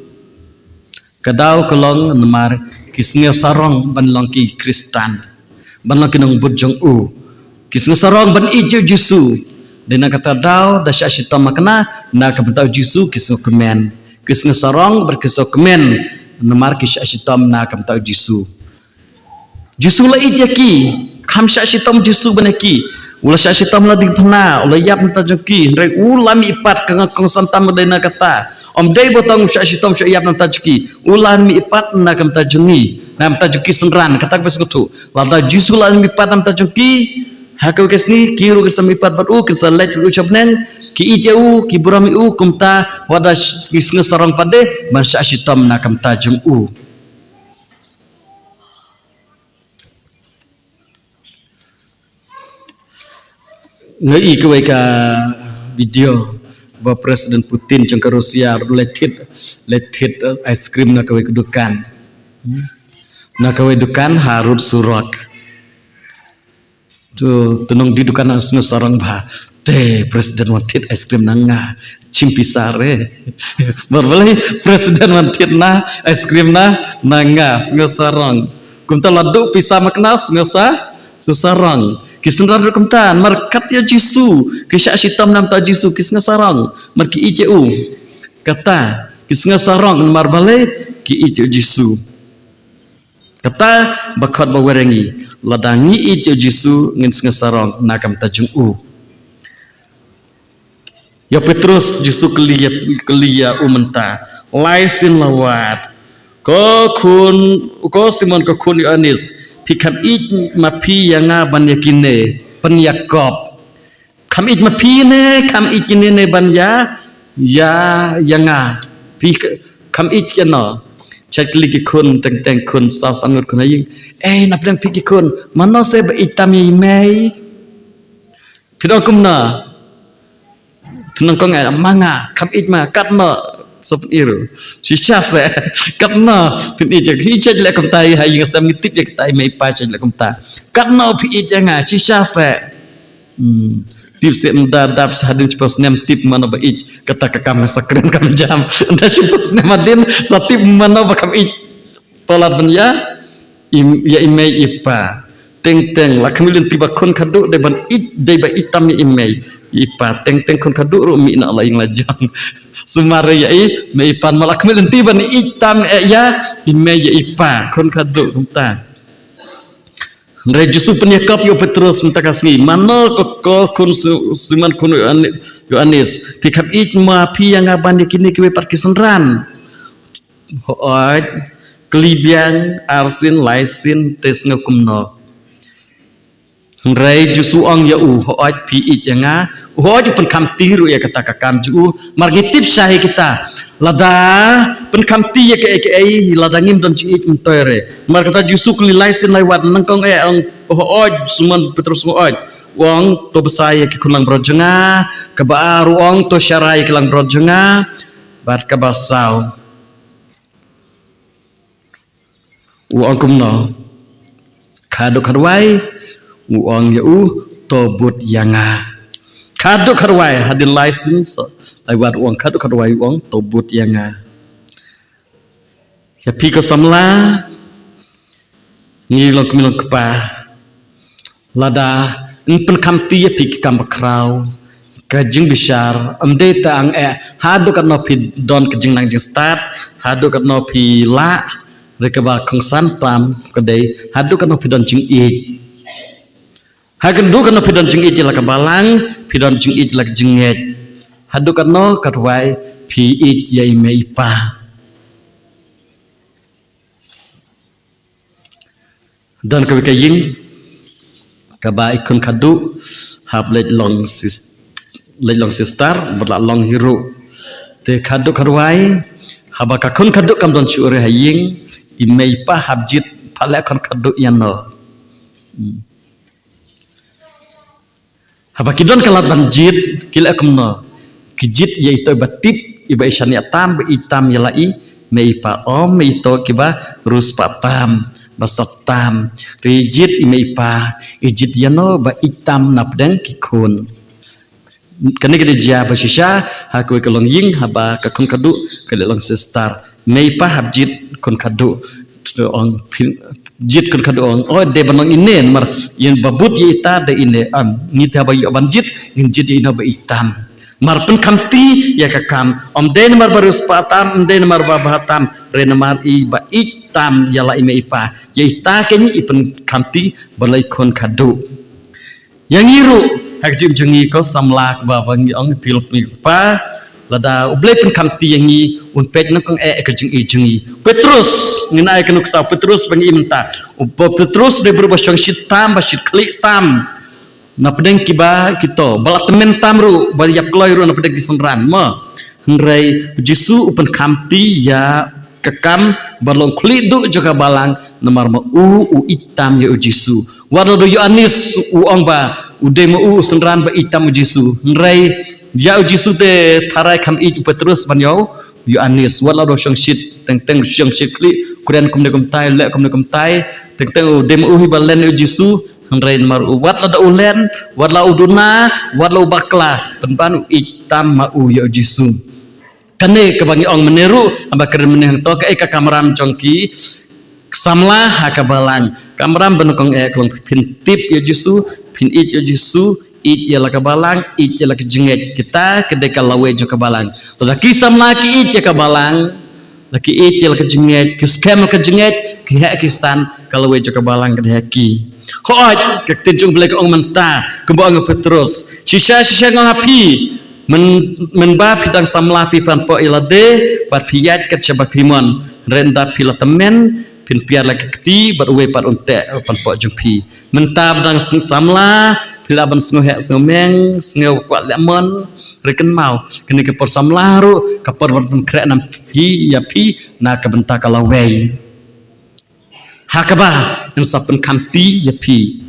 Ka daw ka long namar ki sngew sarong ban long ki Khristan, ban long ki nongbud jong u. Ki sngew sarong ban ïeit ïa u Jisu. Dei na kata ka daw da shah shitom makna na ka bynta u Jisu ki sngewkmen. Ki sngew sarong bad ki sngewkmen namar ki shah shitom na ka bynta u Jisu. Jisu la ïeit ïa ki, kham shah shitom Jisu ban ïa ki. U la shah shitom la ding phna, u la ïap na ka bynta jong ki, hynrei u la mihpat. Ka nga kongsan tam dei na kata. Ym dei ba tang u shah shitom shah ïap na ka bynta jong ki. U la mihpat na ka bynta jong ngi, na ka bynta jong ki synran, kata kaba sngewthuh. Lada Jisu la mihpat na ka bynta jong ki, ha kawei ka sngi ki ruh kin sa mihpat bad u, kin sa leit ruh sha bneng, ki ïeit ïa u, ki burom ïa u, kumta wat da sh-, ki sngew sarong pat de ban shah shitom na ka bynta jong u. Nga i kawei ka video ba President Putin jong ka Russia ruh leit thied, leit thied, eh, ice cream na kawei ka dukan. Hmm. Na kawei dukan harud surok. Tu, tu nongdie dukan sngew sarong bha. Te President wan thied ice cream na nga. Chim pisa re. Namar balei President wan thied na ice cream na, na nga, sngew sarong. Kumta la duh pisa makna, sngew sa, sngew sarong. Ki synran ruh kumta, namar kat ïa u Jisu, ki shah shitom na ka bynta u Jisu, ki sngew sarong. Namar ki ïeit ïa u. Kata, ki sngew sarong, namar balei, ki ïeit ïa u Jisu. Kata ba khot ba wer ïa ngi, lada ngi ïeit ïa u Jisu ngin sngew sarong na ka bynta jong u. Ïa u Petrus, Jisu kylli ïa, kylli ïa u mynta, lai sien la wat. Ko khun, ko Simon ko khun Ïoannis, phi kham ïeit ma phi ïa nga ban ïa kine, pynïakop. Kham ïeit ma phi ne, kham ïeit kine ne ban ïa, ïa, ïa nga. Phi k-, kham ïeit kino. Shait kylli ki khun, teng teng khun saw san ngut khun ha ïing. Ei, na pdeng phi ki khun, mano se ba ïeit tam ïa i mei? Phi dang kumno? Phi nang kong ai ma nga, kham ïeit ma, katno? Sop iru. Shisha se. Katno phin ïeit ïa nga. Shisha leh kumta, ha ïing ha sem ngi tip ïa kita i mei i pa shisha leh kumta. Katno phi ïeit ïa nga. Shisha se. Hmm. Tip se mynta dap sa hadien shiphew snem tip mano ba ïeit. Kata ka kam nga sa kren kam jam. Ynda shiphew snem hadien sa tip mano ba kam ïeit. Palat ban ïa im, ïa i mei i pa. Teng teng la khmih lynti ba khun khadduh dei ban ïeit, dei ba ïeit tam ïa i mei i pa. Teng teng khun khadduh ruh mih na la ïing la jong. Sumar ïa i mei i pa, ma la khmih lynti ban ïeit tam ïa i mei ïa i pa. Khun khadduh kumta. Hynrei Jisu pynïakop ïa u Petrus mynta ka sngi. Mano ko, ko khun Su-, Simon khun Yohane-, Yohanes. Phi kham ïeit ma phi ïa nga ban ïa kine kiwei pat ki synran. Hooid, kli biang, arsien, laisien, te sngew kumno. Hynrei Jisu ong ïa u, hooid phi ïeit ïa nga, hooid u pynkhamti ruh ïa kata ka kam jong u, mar ngi tip sha hi kita. Lada pynkhamti ïa kaei kaei, lada ngim don jingïeit myntoi re. Mar kata Jisu kli laisien lai wat nyngkong eh ong, hooid, Simon Petrus hooid. U ong to bsa ïa ki khun langbrot jong nga, kaba ar u ong to shara ïa ki langbrot jong nga, bad kaba saw. U ong kumno? Khadduh khadwai, u ong ïa u, to bud ïa nga. Khadduh khadwai, hadien laisien, lai wat u ong khadduh khadwai, u ong to bud ïa nga. Ïa phi ko samla, ngi long kmie long kpa. Lada yn pynkhamti ïa phi ki kam bakhraw, ka jingbishar, ym dei tang eh, haduh katno phi don ka jingnang jingstad, haduh katno phi lah, re kaba kongsan tam, ka dei, haduh katno phi don jingïeit. Haduh katno phi don jingïeit ïa la ka balang, phi don jingïeit ïa la ka jingngeit. Haduh katno katwai phi ïeit ïa i mei i pa. Don kawei ka ïing, kaba i khun khadduh, hap leit long sis-, leit long sister, bad la long hi ruh. Te khadduh khadwai, haba ka khun khadduh kam don shuh re ha ïing, i mei i pa hap jied, pha leh khun khadduh ïano. Hmm. Haba ki don ka lad ban jied, ki leh kumno. Ki jied ïa ito iba tip, iba i shaniah tam, ba ïeit tam ïa la i mei i pa, ym ito kiba riewspah tam, ba sat tam. Re jied i mei i pa, i jied ïano ba ïeit tam na pdeng ki khun. Kane ka dei jia ba shisha, ha kawei ka longïing, haba ka khun khadduh, ka leit long sister. Mei pa hap jied khun khadduh. Ong phin, jied khun khadduh ong. Oh, dei ban long ine, namar ïa ba bud ïa ita dei ine. Am, ngi te haba ïoh ban jied, ngin jied ïa ino ba ïeit tam. Mar pynkhamti ïa ka kam. Ym dei namar ba riewspah tam, ym dei namar ba bha tam. Re namar i ba ïeit tam ïa la i mei i pa. Ïa ita kein i pynkhamti ba leit khun khadduh. Ïa ngi ruh, ha ka jingim jong ngi ko samla kaba ba ngi ong pil mi pa, lada U Blei pynkhamti ïa ngi, un peit nyngkong eh ka jingïeit jong ngi. Petrus, ngin ai ka nuksa Petrus ba ngi i mynta. U Petrus dei briew ba shongshit tam, ba shit khlieh tam. Na pdeng kiba kito, ba la tymmen tam ruh, ba ïap kloi ruh na pdeng ki synran, mo. Hynrei Jisu u pynkhamti ïa ka kam ba long khlieh duh jong ka balang namar ma u u ïeit tam ïa u Jisu. Wat la u Ïoannis u ong ba u dei ma u u synran ba ïeit tam u Jisu. Hynrei ïa u Jisu te tharai kham ïeit u Petrus ban ïa u Ïoannis. Wat la u shongshit teng teng shongshit khlieh kren kumne kumtai leh kumne kumtai teng teng u dei ma u hi ba len ïa u Jisu. Hynrei namar u wat la da u len, wat la u duna, wat la u bakla, pynban u ïeit tam ma u ïa u Jisu. Kane kaba ngi ong mynne ruh, haba kren mynne hangto kaei ka kamram jong ki samla ha ka balang. Kamram ba nyngkong eh ka long phin tip ïa u Jisu, phin ïeit ïa u Jisu, ïeit ïa la ka balang, ïeit ïa la ka jingngeit. Kita ka dei ka lawei jong ka balang. Lada ki samla ki ïeit ïa ka balang, la ki ïeit ïa la ka jingngeit, ki skhem la ka jingngeit, ki heh ki san, ka lawei jong ka balang ka dei ha ki. Hooid, ka ktien jong U Blei ka ong mynta, kumba ong u Petrus. Shisha, shisha nga ong ha phi. Myn, mynba phi dang samla phi pan poh ïa lade, bad phi ïaid kat shaba phi mon. Hynrei ynda phi la tymmen, phin pynïar la ka kti, bad uwei pat un teh, pan poh jong phi. Mynta ba dang sng-, samla, phi lah ban sngew heh sngew meng, sngew kwah leh mon, hynrei kynmaw. Kane ka por samla ruh, ka por ban pynkhreh nam phi, ïa phi, na ka bynta ka lawei. Ha kaba, yn sa pynkhamti ïa phi.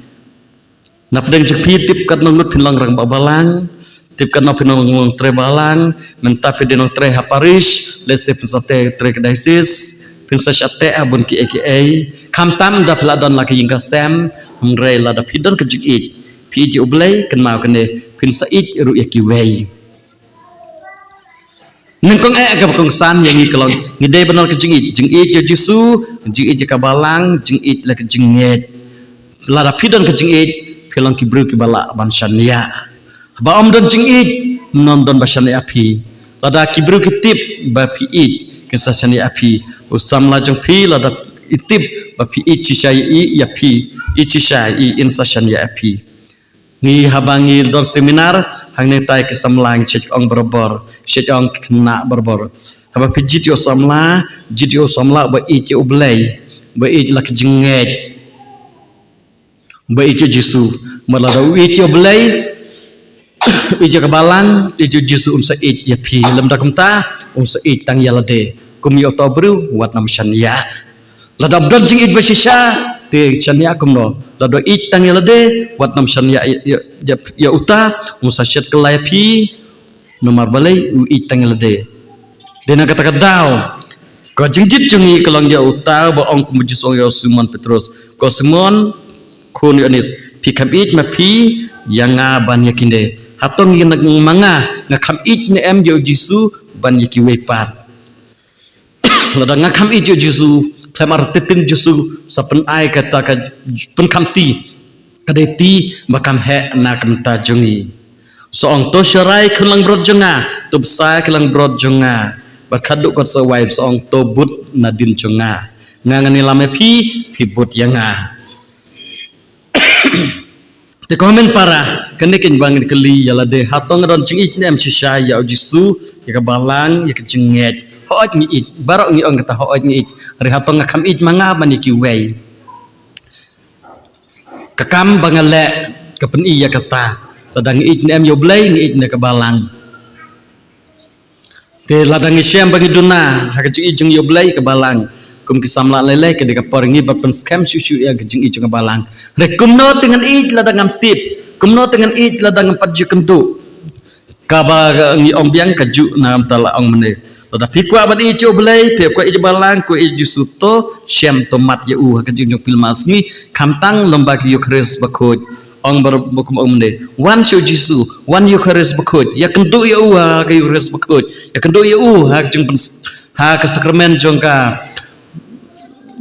Na pdeng jong phi tip katno ngut phin long rangbah balang, Tip katno phi nong nongtrei balang, mynta phi dei nongtrei ha parish, lehse phin sa trei ka diocese, phin sa shah teh ha bun kiei kiei. Khamtam da phi la don la ka ïing ka sem, hynrei lada phi don ka jingïeit, phi ïeit ïa U Blei, kynmaw kane, phin sa ïeit ruh ïa kiwei. Nyngkong eh kaba kongsan ïa ngi ka long, ngi dei ban don ka jingïeit, jingïeit ïa U Jisu, jingïeit ïa ka balang, jingïeit la ka jingngeit. Lada phi don ka jingïeit, phi long ki briew kiba lah ban shaniah. Haba ym don jingïeit, ym don ba shaniah phi. Lada ki briew ki tip ba phi ïeit, kin sa shaniah phi. U samla jong phi lada i tip ba phi ïeit shisha ïa i, ïa phi, ïeit shisha ïa i, in sa shaniah ïa phi. Ngi haba ngi don seminar, hangne tai ki samla ngi shait ong barabor, shait ong ki khynnah barabor. Haba phi jied ïa u samla, jied ïa u samla ba ïeit ïa U Blei, ba ïeit la ka jingngeit, ba ïeit ïa U Jisu. Namar lada u ïeit ïa U Blei, u ïeit ïa ka balang, ïeit ïa U Jisu, un sa ïeit ïa phi. Lymda kumta, un sa ïeit tang ïa lade. Kum ïa uta u briew, wat nym shaniah. Lada ym don jingïeit ba shisha, te shaniah kumno? Lada ïeit tang ïa lade, wat nym shaniah ïa, ïa, ïa, ïa uta, un sa shet kylla ïa phi, namar balei u ïeit tang ïa lade. Dei na kata ka daw, ka jingjied jong ngi ka long ïa uta ba ong kum U Jisu ong ïa u Simon Petrus. Ko Simon, khun Ïoannis, phi kham ïeit ma phi ïa nga ban ïa kine? Hato ngi na ma nga, nga kham ïeit ne em ïa U Jisu ban ïa kiwei pat? Lada nga kham ïeit ïa U Jisu, khlem artatien U Jisu sa pyn-ai kata ka pynkham ti, ka dei ti ba kham heh na ka bynta jong ngi. Sa ong to sharai ki langbrot jong nga, to bsa ki langbrot jong nga. Bad khadduh kot sa wai, sa ong to bud nadien jong nga. Nga ngan ïalam ïa phi, phi bud ïa nga. Te ko hynmen para, kane keiñ ba ngi kylli ïa lade, hato nga don jingïeit ne em shisha ïa U Jisu, ïa ka balang, ïa ka jingngeit. Hooid ngi ïeit, baroh ngi ong kata hooid ngi ïeit. Hynrei hato nga kham ïeit ma nga ban ïa kiwei? Ka kam ba nga leh ka pyni ïa kata. Lada ngi ïeit ne em ïa U Blei, ngi ïeit ne ka balang. Te lada ngi shem ba ngi duna ha ka jingïeit jong U Blei, ka balang, kum ki samla lei lei, ka dei ka por ngi ban pynskhem shuh shuh ïa ka jingïeit jong ka balang. Hynrei kumno te ngan ïeit lada ngam tip? Kumno te ngan ïeit lada ngam pat ju kynduh? Kaba ngi ong biang kajuh na ka bynta la ong mynne. Lada phi kwah ban ïeit ïa U Blei, phi kwah ïeit ïa ka balang, kwah ïeit ïa U Jisu, to shem, to mad ïa u ha ka jingim jong phi lem bad sngi. Khamtam lyngba ka Eukharist Bakhuid. Ong ba, ba kum ong mynne, wan sha U Jisu, wan Eukharist Bakhuid, ïakynduh ïa u ha ka Eukharist Bakhuid, ïakynduh ïa u ha ka jingpyn, ha ka sakramen jong ka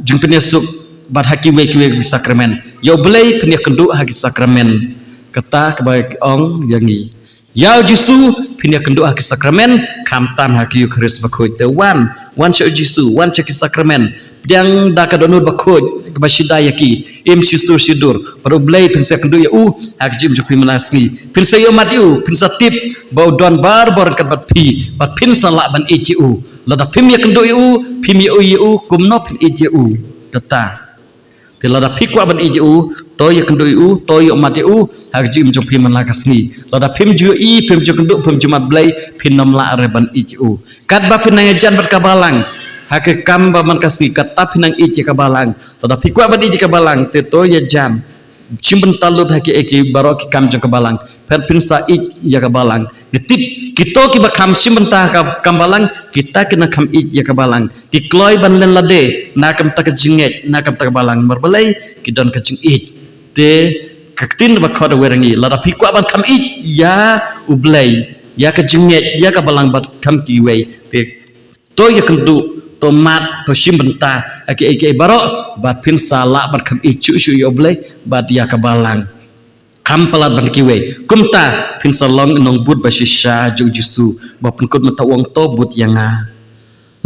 jingpynïasuk, bad ha kiwei kiwei ki sakramen. Ïa U Blei phin ïakynduh ha ki sakramen. Kata kaba ong ïa ngi. Ïa U Jisu phin ïakynduh ha ki sakramen, khamtam ha ka Eukharist Bakhuid. Te wan, wan sha U Jisu, wan sha ki sakramen. Pdiang da ka dohnud bakhuid kaba shida ïa ki, im shisur shidur. Bad U Blei phin sa ïakynduh ïa u ha ka jingim jong phi man la ka sngi. Phin sa ïohmad ïa u, phin sa tip ba u don barabor ryngkat bad phi, bad phin sa lah ban ïeit ïa u. Lada phim ïakynduh ïa u, phim ïohi ïa u, kumno phin ïeit ïa u? Kata. Te lada phi kwah ban ïeit ïa u, to ïakynduh ïa u, to ïohmad ïa u ha ka jingim jong phi man la ka sngi. Lada phim ju ïohi, phim ju kynduh, phim ju mad Blei, phin nym lah re ban ïeit ïa u. Katba phin nang ïajan bad ka balang ha ka kam ba man ka sngi, kata phin nang ïeit ïa ka balang. Lada phi kwah ban ïeit ïa ka balang, te to ïajan, shim bynta lut ha kiei kiei baroh ki kam jong ka balang. Phin, phin sa ïeit ïa ka balang. Ngi tip kito kiba kham shim bynta ha ka kam balang, kita ki nang kham ïeit ïa ka balang. Ki kloi ban len lade na ka bynta ka jingngeit, na ka bynta ka balang. Namar balei? Ki don ka jingïeit. Te ka ktien ba khot ha wer ngi, lada phi kwah ban kham ïeit ïa U Blei, ïa ka jingngeit, ïa ka balang bad kham kiwei, te to ïakynduh, to mad, to shim bynta ha kiei kiei baroh, bad phin sa lah ban kham ïeit shuh shuh ïa U Blei bad ïa ka balang. Kham palat ban kiwei. Kumta phin sa long nongbud ba shisha jong U Jisu, ba pynkut mynta u ong to bud ïa nga.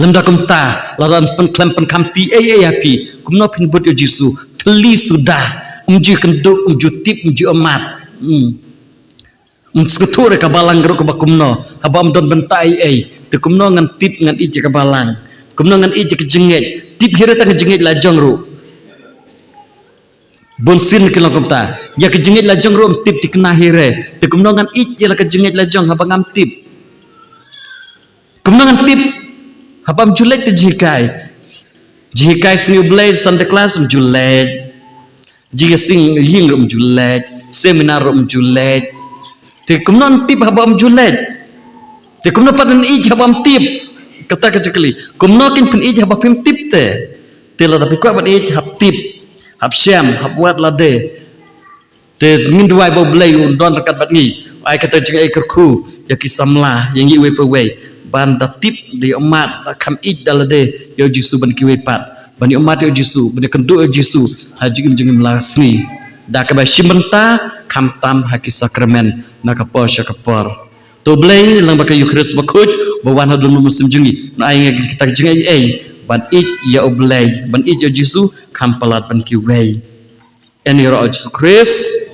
Lymda kumta, lada pynkham, pynkham ti ei ei ha phi, kumno phin bud ïa U Jisu? Thylli suda. Ym ju kynduh, ym ju tip, ym ju ïohmad. Hmm. Ym sngewthuh re ka balang ruh kaba kumno, haba ym don bynta ei ei. Te kumno ngan tip, ngan ïeit ïa ka balang? Kumno ngan ïeit ïa ka jingngeit? Tip hi re tang ka jingngeit la jong ruh. Bun sien ki long kumta. Ïa ka jingngeit la jong ruh ym tip, thikna hi re. Te kumno ngan ïeit ïa la ka jingngeit la jong haba ngam tip? Kumno ngan tip haba ym ju leit te jinghikai? Jinghikai sngi U Blei, Sunday class, ym ju leit. Jingïaseng ïing ruh ym ju leit. Seminar ruh ym ju leit. Te kumno yn tip haba ym ju leit? Te kumno pat yn ïeit haba ym tip? Kata ka jingkylli. Kumno kin pynïeit haba phim tip te? Te lada phi kwah ban ïeit, hap tip, hap shem, hap wad lade. Te ngin duwai ba U Blei un don ryngkat bad ngi, ai kata ka jingïeit kyrkhu ïa ki samla, ïa ngi uwei pa uwei, ban da tip, da ïohmad, da kham ïeit da lade ïa U Jisu bad kiwei pat, ban ïohmad ïa U Jisu, ban ïakynduh ïa U Jisu ha jingim jong ngi man la ka sngi, da kaba shim bynta, khamtam ha ki sakramen na ka por sha ka por. To U Blei lyngba ka Eukharist bakhuid ba wan ha u don u mynsiem jong ngi, un ai ïa ngi kata ka jingïeit, ban ïeit ïa U Blei, ban ïeit ïa U Jisu kham palat bad kiwei. Yn ïaroh ha U Jisu Khrist.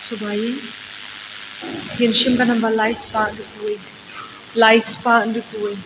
Sngewbha ïa ngin shim ka namba lai spah hynriew wei. Lai spah hynriew wei.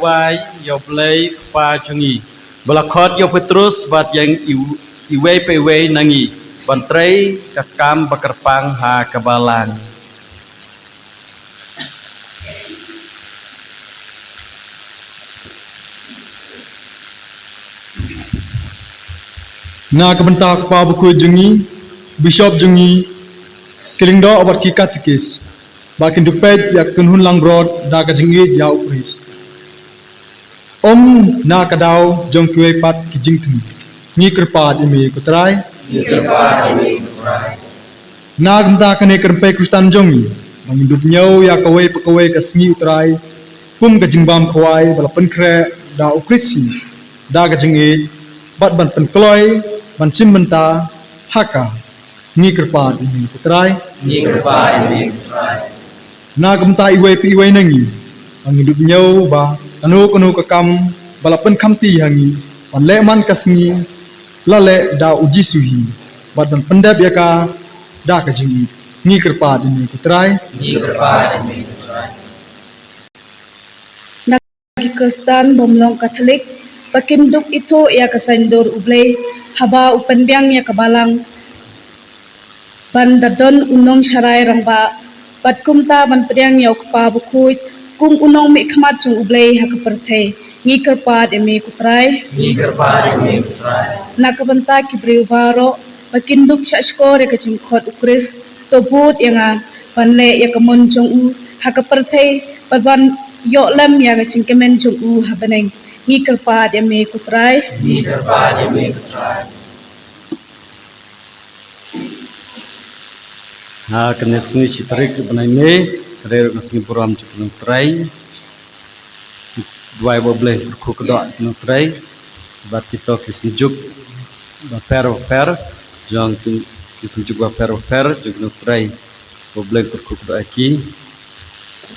Bai ïa U Blei Kpa jong ngi, ba la khot ïa u Petrus bad ïa i, iwei pa iwei na ngi ban trei ka kam ba kyrpang ha ka balang. Na ka bynta u Kpa Bakhuid jong ngi, u Bishop jong ngi, ki lyngdoh bad ki katekis, ba kin dup peit ïa ka kynhun langbrot da ka jingïeit ïa U Khrist. Ym na ka daw jong kiwei pat ki jingthmu. Ngi kyrpad ïa me ko Trai. Ngi kyrpad ïa me ko Trai. Na ka bynta kane ka rympei Khristan jong ngi, ba ngin dup ñiew ïa kawei pa kawei ka sngi U Trai kum ka jingbam khawai ba la pynkhreh da U Khrist hi da ka jingïeit, bad ban pynkloi ban shim bynta ha ka. Ngi kyrpad ïa me ko Trai. Ngi kyrpad ïa me ko Trai. Na ka bynta iwei pa iwei na ngi, ba ngin dup ñiew ba kano kano ka kam ba la pynkhamti ha ngi ban leh man ka sngi, la leh da U Jisu hi, bad ban pyndep ïa ka da ka jingïeit. Ngi kyrpad ïa me ko Trai. Ngi kyrpad ïa me ko Trai. Na ki Khristan bym long Katholik, ba kin dup ithuh ïa ka saiñdur U Blei haba u pynbiang ïa ka balang ban da don u nongsharai rangbah, bad kumta ban pdiang ïa u Kpa Bakhuid kum u nongmihkhmat jong U Blei ha ka pyrthei. Ngi kyrpad ïa me ko Trai. Ngi kyrpad ïa me ko Trai. Na ka bynta ki briew baroh ba kin dup shahshkor ïa ka jingkhot U Khrist, to bud ïa nga ban leh ïa ka mon jong u ha ka pyrthei, bad ban ïoh lem ïa ka jingkmen jong u ha bneng. Ngi kyrpad ïa me ko Trai. Ngi kyrpad ïa me ko Trai. Ha kane ka sngi shi tarik u bnai May, ka dei ruh ka sngi burom jong ki nongtrei. Duwai ba U Blei un kyrkhu kyrdoh ïa ki nongtrei bad kito ki synjuk bapher bapher jong ki, ki synjuk bapher bapher jong ki nongtrei. Ba U Blei un kyrkhu kyrdoh ïa ki,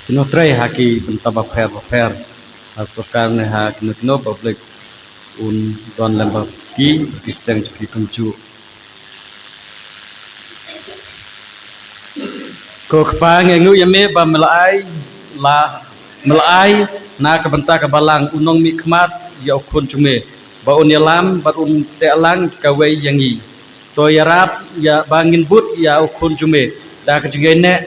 ki nongtrei ha ki bynta bapher bapher, ha sorkar ne ha kino kino, ba U Blei un don lem bad ki, ki seng jong ki kumjuh. Ko Kpa, ngi ainguh ïa me ba me la ai, la, me la ai na ka bynta ka balang u nongmihkhmat ïa u Khun jong me, ba un ïalam bad un teh lang kawei ïa ngi. To ïarap ïa ba ngin bud ïa u Khun jong me da ka jingïaineh,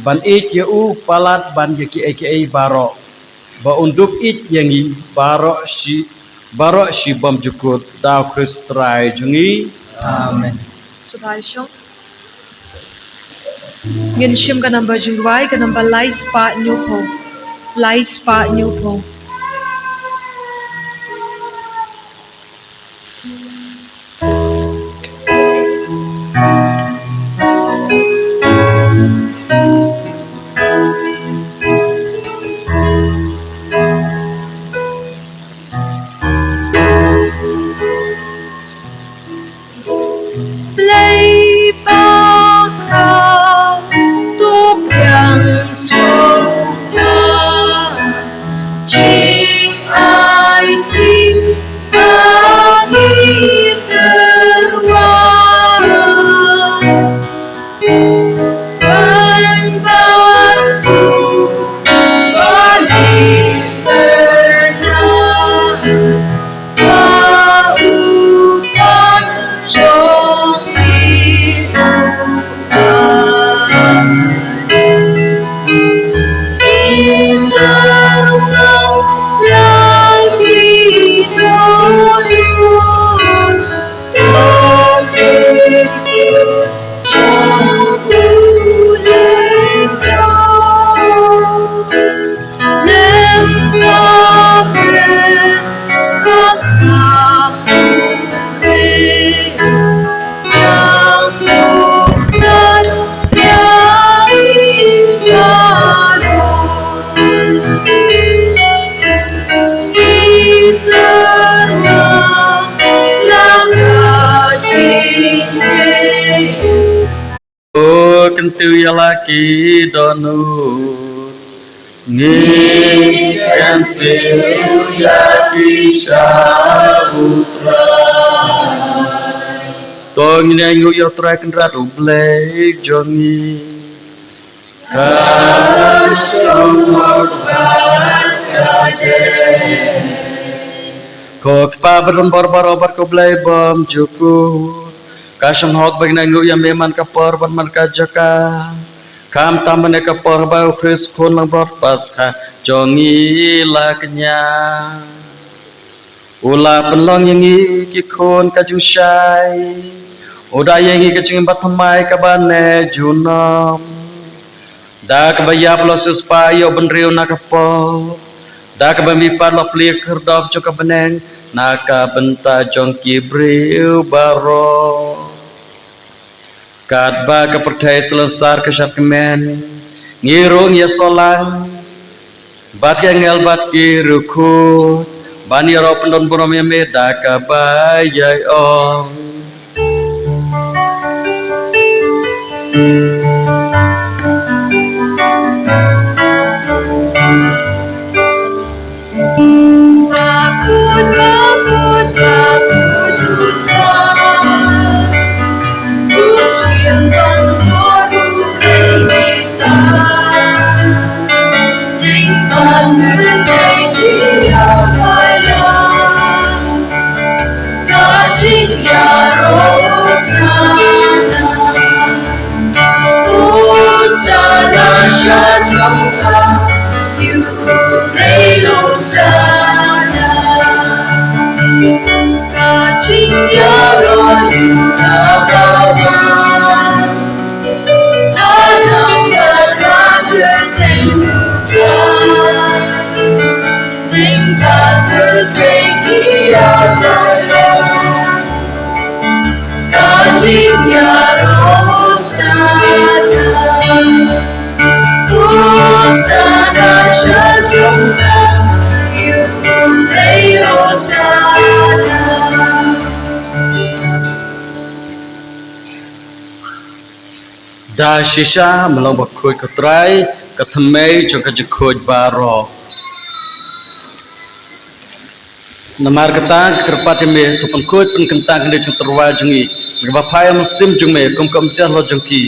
ban ïeit ïa u palat ban ïa kiei kiei baroh, ba un dup ïeit ïa ngi baroh shi, baroh shi bymjukut, da U Khrist Trai jong ngi. Amen. Sngewbha shong. Ngin shim ka number jingduwai, ka number lai spah hynñiew phew. Lai spah hynñiew phew. Blei ba kham, to pdiang sngewbha jingaiting ba ngi tyrwa. Ban bantu ba ngi tyrwa. Ba u Kpa jong ngi u Trai. Ngi tyrwa ïa ki dohnud. O kyntiew ïa la ki dohnud. Ngi kyntiew ïa ki sha U Trai. To ngin ïa ainguh ïa U Trai Kynrad U Blei jong ngi. Ka shong bad Ko Kpa ba don bor baroh bad ko Blei bymjukut, ka shong hok ba ngi ainguh ïa me man ka por bad man ka jaka, khamtam ban ïa ka por ba u Khrist Khun langbrot Paskha jong ngi la kñia. U la pynlong ïa ngi ki khun ka jingshai, u da ïa ngi ka jingim bathymmai kaba ne junom. Da kaba ïap u la siewspah ïa u bynriew na ka pop, da kaba mihpat u la plie khyrdop jong ka bneng na ka bynta jong ki briew baroh. Katba ka pyrthei shlensar ka shad kmen, ngi ruh ngi ïasoh lang bad ki angel bad ki riewkhuid ban ïaroh pyndonburom ïa me da kaba ïai ong. Hosanna, Hosanna, sha jrong ka, ïa U Blei Hosanna. Ka jingïaroh ïa uta uba wan ha nong bad ha kyrteng U Trai. Ning ka pyrthei ki ïa ka ïa. Ka jingïaroh Hosanna. Hosanna sha jrong ka, ïa U Blei Hosanna. Da shisha, me long bakhuid ko Trai, ka thymmei jong ka jingkhuid baroh. Namar kata, nga kyrpad ïa me, to pynkhuid pynkyntang kane ka jingtyrwa jong ngi, kaba phai ha u mynsiem jong me, kum ka umjer halor jong ki,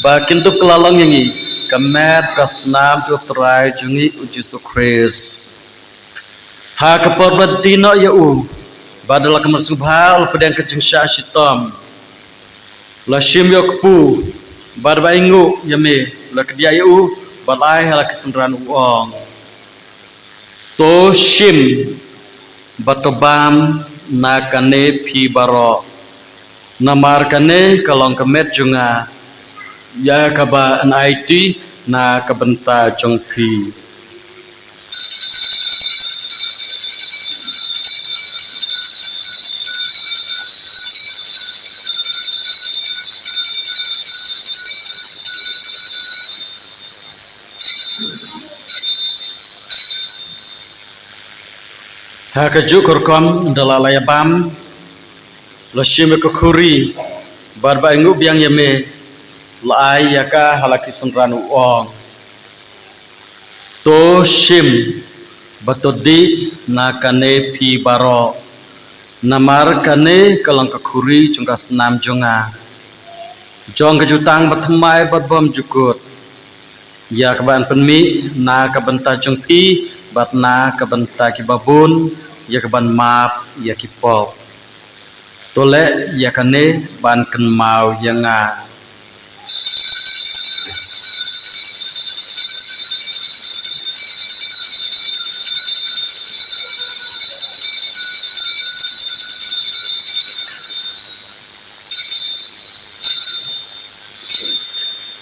ba kin dup kylla long ïa ngi ka met ka snam jong U Trai jong ngi U Jisu Khrist. Ha ka por ba la die noh ïa u, bad da la kynmaw sngewbha, u la pdiang ka jingshah shitom, u la shim ïa u kpu, bad ba ainguh ïa me, u la kdiah ïa u, bad la ai ha la ki synran, u ong: To shim bad to bam na kane phi baroh, namar kane ka long ka met jong nga, ïa kaba yn aiti na ka bynta jong phi. Ha kajuh ka rukom, ynda la la ïa bam, la shim ïa ka khuri, bad ba ainguh biang ïa me, la ai ïa ka ha la ki synran, u ong: To shim bad to dih na kane phi baroh, namar kane ka long ka khuri jong ka snam jong nga, jong ka jutang bathymmai bad bymjukut, ïa kaba yn pynmih na ka bynta jong phi bad na ka bynta kiba bun, ïa kaban map ïa ki pop. To leh ïa kane ban kynmaw ïa nga.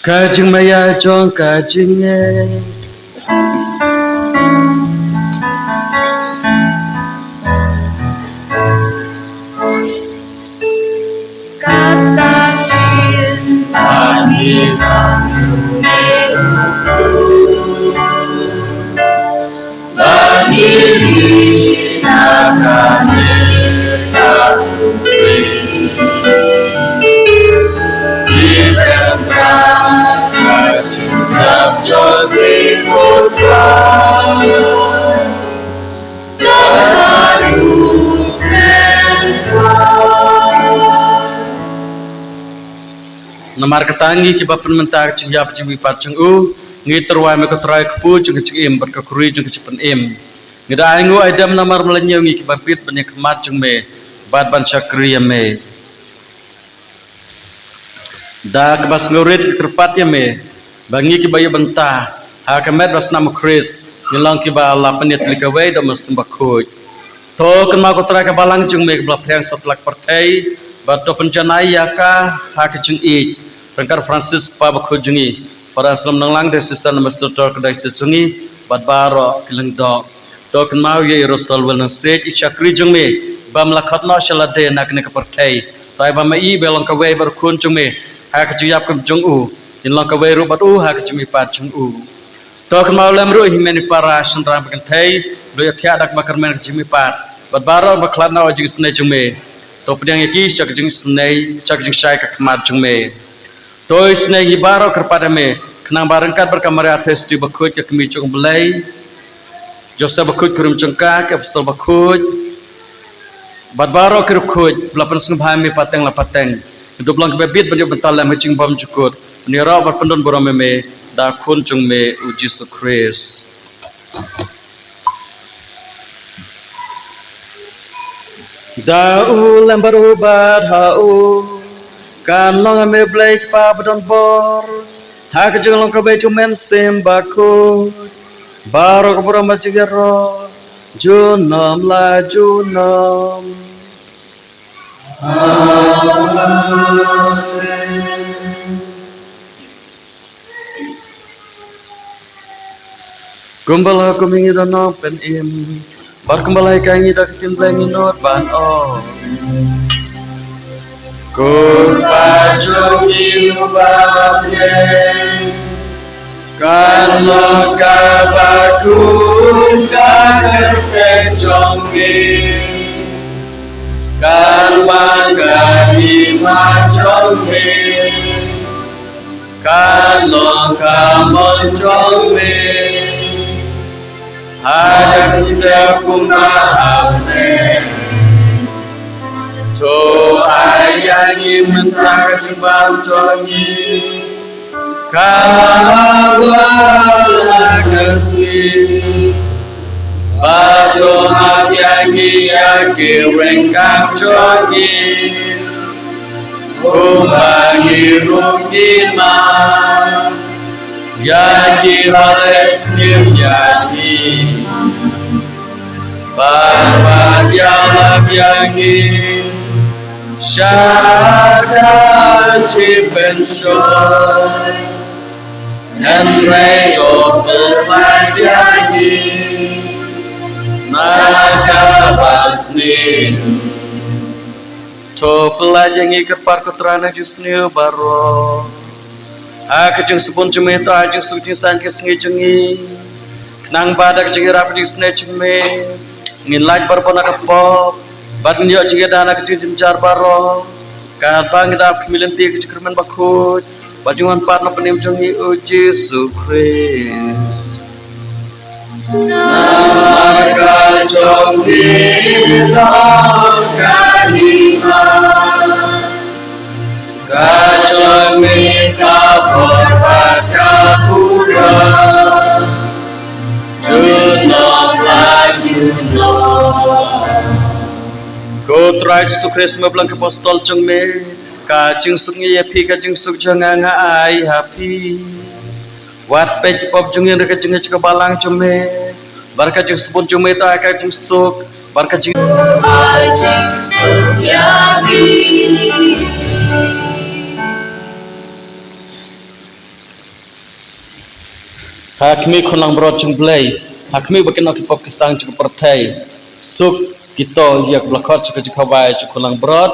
Ka jingmaïa jong ka jingngeit. Kata sien ba ngi tang ïa u Blei, ba ngi dih na kane ka khuri. Ngi pyntrang ka jingïap jong phi, ko Trai. Namar kata ngi kiba pynmynta ka jingïap jingmihpat jong u, ngi tyrwa ïa me ko Trai, kpu jong ka jingim bad ka khuri jong ka jingpynim. Ngi da ainguh aidem namar mynta ngi kiba bit ban ïa khmat jong me bad ban shakri ïa me. Da kaba sngewrit kyrpad ïa me ba ngi kiba ïa bynta ha ka met ba snam u Khrist ngi long kiba la pynïatylli kawei da u Mynsiem Bakhuid. To kynmaw ko Trai ka balang jong me kaba la pdiang satlak pyrthei bad to pynjanai ïa ka ha ka jingïeit ryngkat Francis Kpa Bakhuid jong ngi, Father Anselm Nonglang, Diocesan Administrator ka Diocese jong ngi bad baroh ki lyngdoh. To kynmaw ïa i Rosal Wel Nongsiej i shakri jong me bym la khot noh sha lade na kane ka pyrthei. To ai ba ma i ba long kawei bad u khun jong me ha ka jingïap jong u, kin long kawei ruh bad u ha ka jingmihpat jong u. To kynmaw lem ruh i hynmen i para shynrang ba kynthei ba ïa thiah da kaba kyrmen ka jingmihpat bad baroh ba khlad na ka jingisynei jong me. To pdiang ïa ki sha ka jingisynei sha ka jingshai ka khmat jong me. To isynei ngi baroh kyrpad ïa me khnang ba ryngkat bad ka Maria Theisotti Bakhuid ka kmie jong u Blei, Joseph Bakhuid kurim jong ka, ki apostol bakhuid bad baroh ki riewkhuid ba la pynsngewbha ïa me pateng la pateng, ngi dup long kiba bit ban ïa bynta lem ha jingbymjukut ban ïaroh bad pyndon burom ïa me da u khun jong me u Jisu Khrist. Da u lem bad u bad ha u kan long ïa me Blei Kpa ba don bor ha ka jinglong kaba jong u Mynsiem Bakhuid baroh ka burom bad jingïaroh junom la junom. Amen. Kumba la kum ïa ngi da nongpynim bad kumba la hikai ïa ngi da ka ktien Blei ngi nud ban ong. Ko Pa jong ngi uba ha bneng, kan long kaba kyrkhu ka kyrteng jong me. Kan wan ka hima jong me. Kan long ka mon jong me ha ka pyrthei kumba ha bneng. To ai ïa ngi mynta ka jingbam jong ngi kaba ha ka sngi. Bad to map ïa ngi ïa ki ryngkang jong ngi, kumba ngi ruh ngi map ïa kiba leh sniew ïa ngi. Bad wat ïalap ïa ngi sha ka jingpynshoi, hynrei to pynlait ïa ngi na kaba sniew. To pynlait ïa ngi kyrpad ko Trai na jingsniew baroh, ha ka jingsbun jong me, to ai jingsuk jingsaiñ ka sngi jong ngi, khnang ba da ka jingïarap ka jingisynei jong me ngin lait barabor na ka pop bad ngin ïoh jingïada na ka jingjynjar baroh, katba ngi da khmih lynti ka jingkyrmen bakhuid bad jingwan pat na ka bynta jong ngi u Jisu Khrist. Namar ka jong me long ka hima, ka jong me ka bor bad ka burom, junom la junom. Ko Trai Jisu Khrist, me ba long ka apostol jong me, ka jingsuk ngi ïa phi, ka jingsuk jong nga nga ai ha phi. Wat peit ki pop jong ngi hynrei ka jingngeit jong ka balang jong me, bad ka jingsbun jong me to ai ka jingsuk bad ka jing. Ai jingsuk ïa ngi. Ha khmih, khun langbrot jong u Blei, ha khmih ba kin ïoh ki pop ki sang jong ka pyrthei. Suk kito ïa kiba la khot sha ka jingkhawai jong u khun langbrot.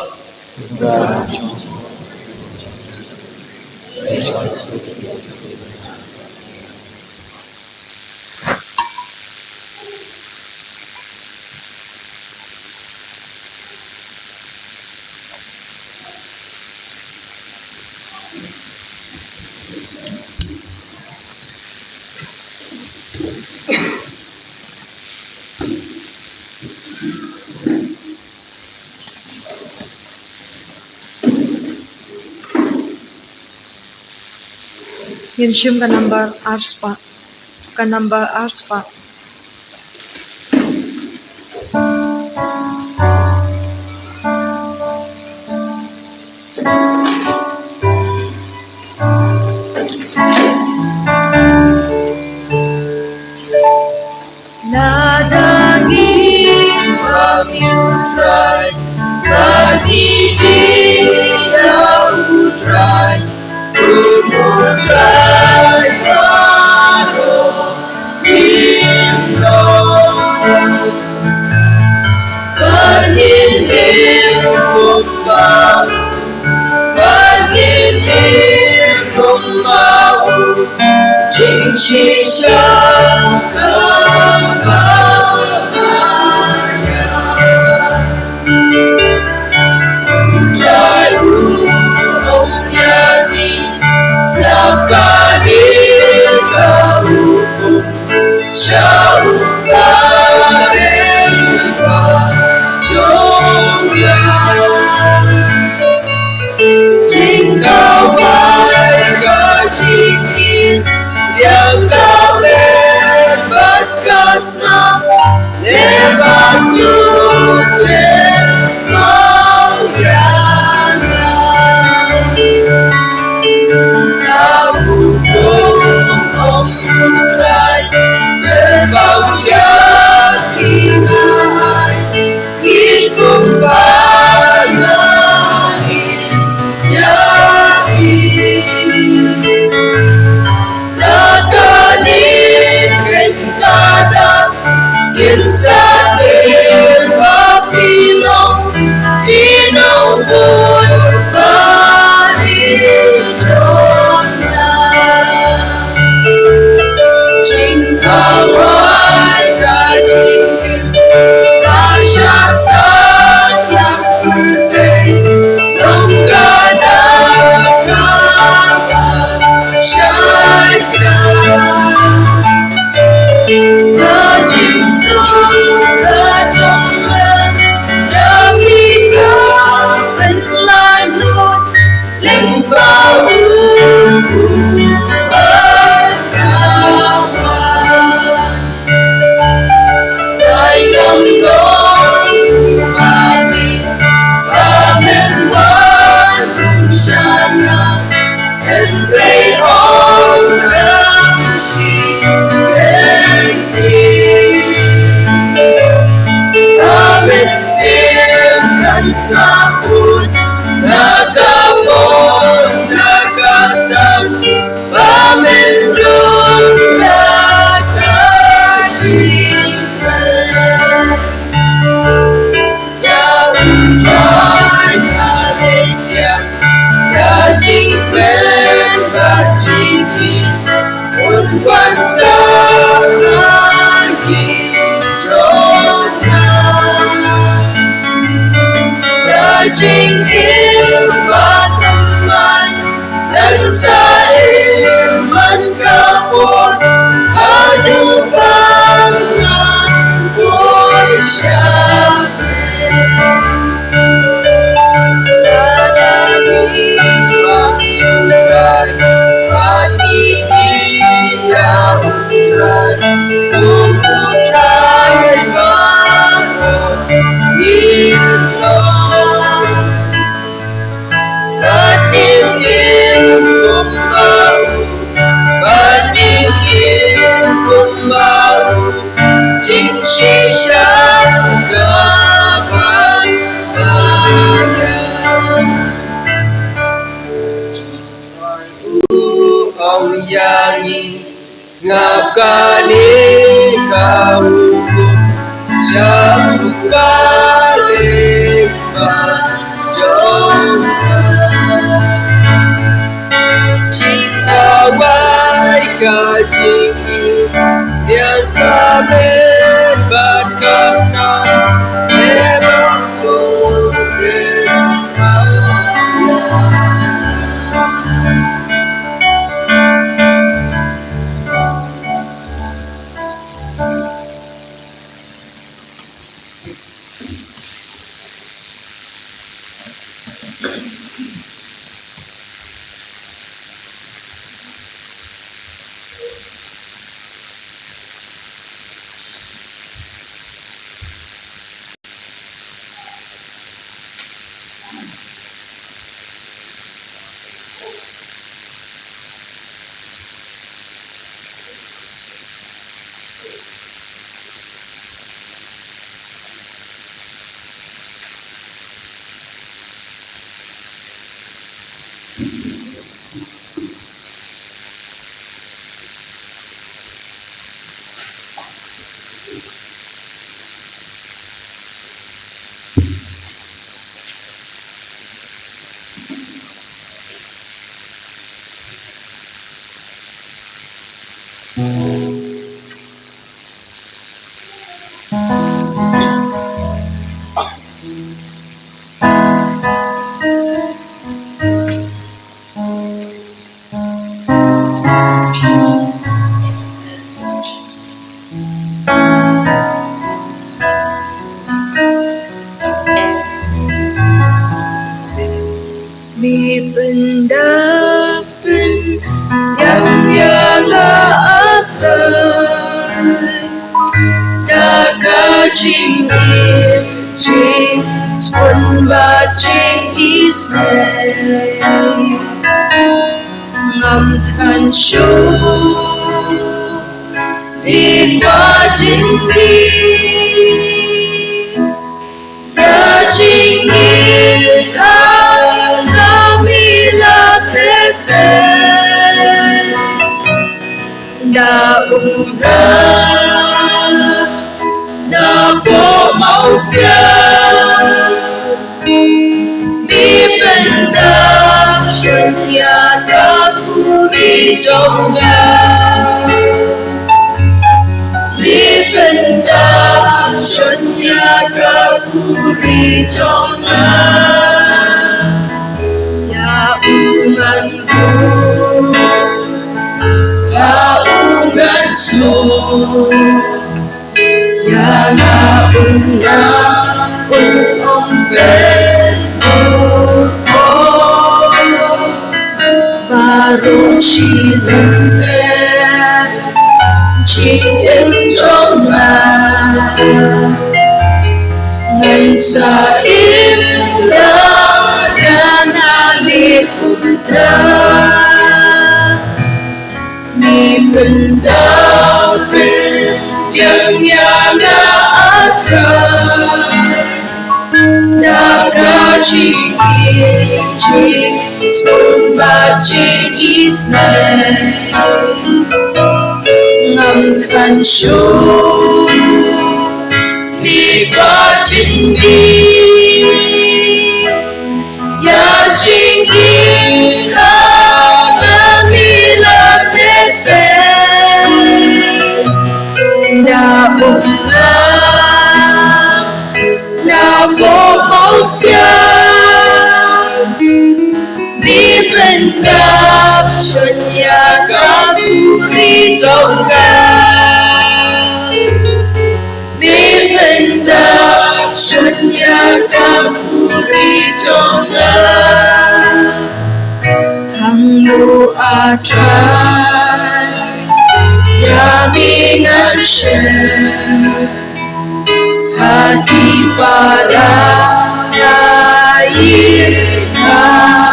Ngin shim ka nambar arspah. Ka nambar arspah. Shisha ka ba ya. Uta u ong ïa ngi, sngap kane ka hukum sha u barim ba jong nga. Jingkawai ka jingim ïa ka met bad ka snam, leh bad u kren mawïa nga. Ka hukum ong U Trai, pynpaw ïa ki nga ai. Ki kumba nga ïa ki. Na kane kynta da kin sa im ha phi long ki nongbud ba ïeit jong nga. Jingkawai ka jingim ba shah satia pyrthei, long ka da kaba shai ka. Ka jingsuk ka jong me, ïa phi ka pynlait lut, lyngba u, u, u, u, u, u, u. Dei ngam long u ba ri, ba men wan rung sha nga, hynrei ong rang shi lynti. Ka mynsiem kan sa bud na ka bor na ka san, ba men rung da ka jingkren. Ïa u Trai ka leh ïa ka jingkren bad jingim, un wan sah ha ki jong nga. Ka jingim ba thymmai kan sa im man ka por, haduh ba ngan bud sha phi. Lada ngi ba ïeit, ba ïeit ïa u Trai, kum u Trai ba ngi long. Bad ngin im kumba u, bad ngin im kumba u, jingshisha ka ban ba ïa. U ong ïa ngi, sngap kane ka hukum sha u barim ba jong nga. Jingkawai ka jingim, ïa ka met bad ka snam, ïa ka Mi pyndap pynbiang ïa nga, A Trai, da ka jingim, jingsngewbha, jingisynei. Ngam than shuh, ngi kwah jingim, ïa jingim ha nga, mi la theh seh. Da um nga napoh mawsiang, mi pyndap shun ïa ka khuri jong nga. Mi pyndap shun ïa ka khuri jong nga. Ïa u ngan buh ha u ngan sngew, ïa nga un ïap, un ym pynduh. Baroh shi lynter jingim jong nga, ngan sa im da ïa nga ne kumta. Mi pyndap pynbiang ïa nga, A Trai, da ka jingim, jingsngewbha, jingisynei. Ngam than shuh, ngi kwah jingim, ïa jingim ha nga, mi la theh seh. Da um nga napoh mawsiang, mi pyndap shun ïa ka khuri jong nga. Mi pyndap shun ïa ka khuri jong nga. Hangno, A Trai, ïa mi ngan shim? Ha ki para, ha ïing ha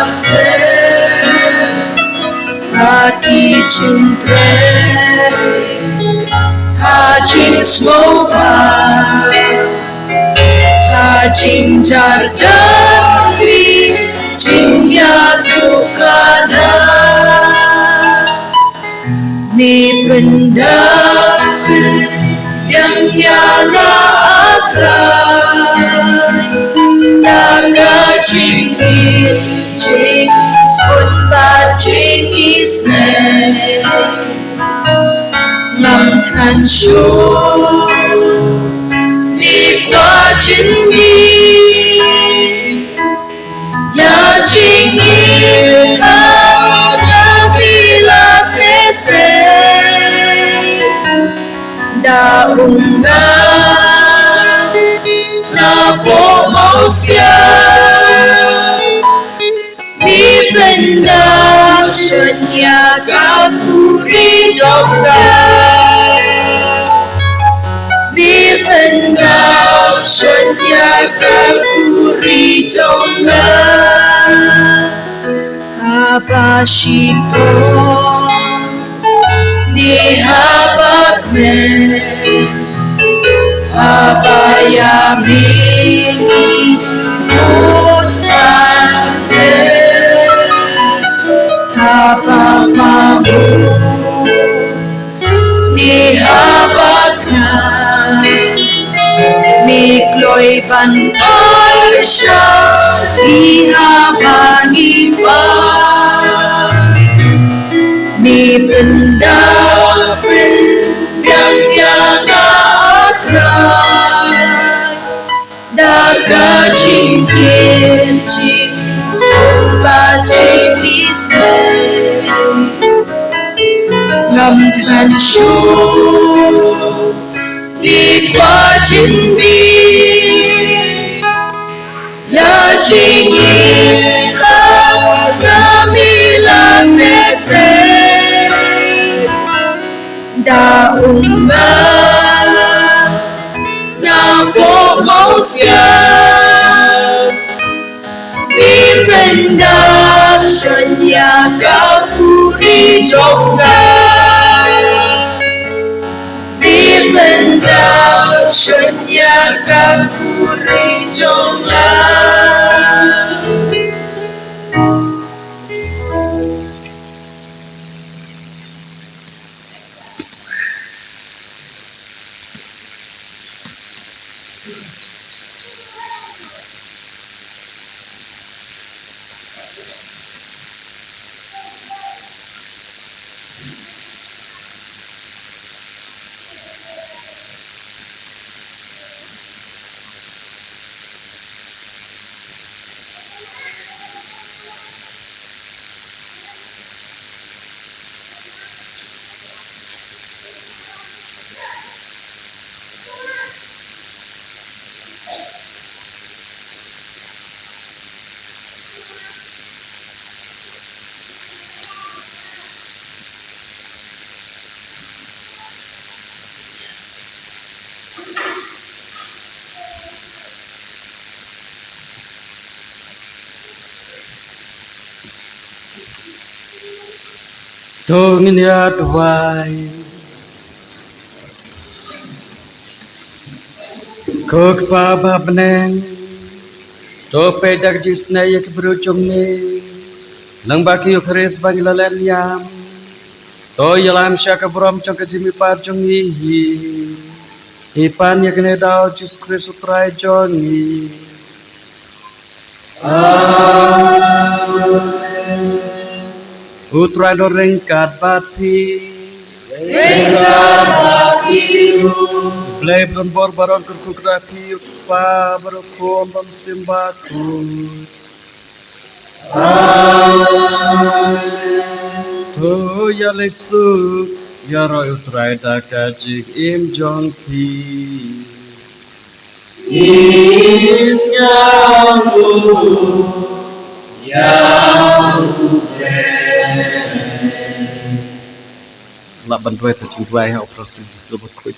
sem, ha ki jingtrei, ha jingsngewbha, ha jingjar jong mi, jingïathuhkhana. Mi pyndap pynbiang ïa nga, A Trai, da ka jingim, jingsngewbha, jingisynei. Ngam than shuh, ngi kwah jingim, ïa jingim ha nga, mi la theh seh. Da um nga napoh mawsiang, mi pyndap shun ïa ka khuri jong nga. Mi pyndap shun ïa ka khuri jong nga. Haba shitom ne haba kmen, haba ïa mi mut ban leh, haba mahut ne haba thngan, mi kloi ban pyrshang ïa ngi haba ngi pang. Mi pyndap Ngam than shuh ïa ka jingim ïa jingim ha ka mih lane se. Da um nga na bok mawsiang, pynban da shon ïa ka puri jong nga. Pynban da shon ïa ka puri jong nga. To ngin ïa duwai. Ko Kpa ba ha bneng, to peit da ka jingisynei ïa ki briew jong ngi lyngba ki Eukharist ba ngi la leh niam. To ïalam sha ka burom jong ka jingmihpat jong ngi hi. Ngi pan ïa kane da u Jisu Khrist u Trai jong ngi. Amen. U Trai un ryngkat bad phi. Ryngkat bad phi ruh. Blei ba don bor baroh un kyrkhu kyrkhu ïa phi, u Kpa bad u Khun bad u Mynsiem Bakhuid. Amen. To ïaleit suk, ïaroh ïa u Trai da ka jingim jong phi. Lah ban duwai ka jingduwai ha u Francis de Sales Bakhuid.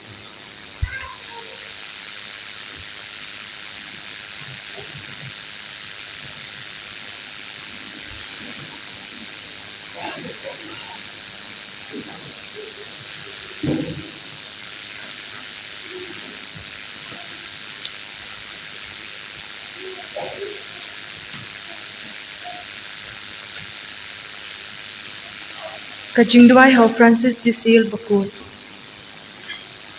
Ka jingduwai ha u Francis de Sales Bakhuid.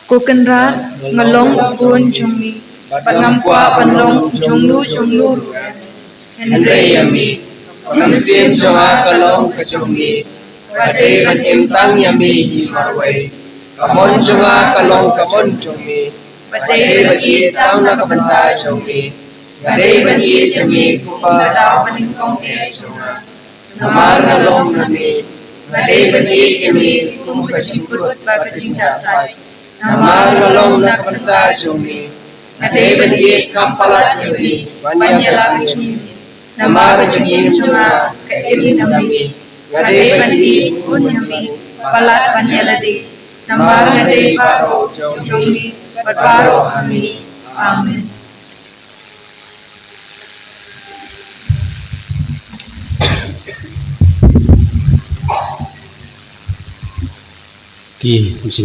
Ko Kynrad, nga long u khun jong me, bad ngam kwah ban long u jong no jong no ruh. Hynrei ïa me, ka mynsiem jong nga ka long ka jong me, ka dei ban im tang ïa me hi marwei. Ka mon jong nga ka long ka mon jong me, ka dei ban ïeit tang na ka bynta jong me. Ka dei ban ïeit ïa me kum ka daw banyngkong eh jong nga. Namar nga long na me, nga dei ban ïeit ïa me kum ka jingkut bad ka jingjahthait. Namar nga long na ka bynta jong me, nga dei ban ïeit kham palat ïa me ban ïa la ka jingim. Namar ka jingim jong nga ka im na me, nga dei ban ïeit bun ïa me, palat ban ïa lade. Namar nga dei baroh jong me bad baroh ha me. Amen. Ki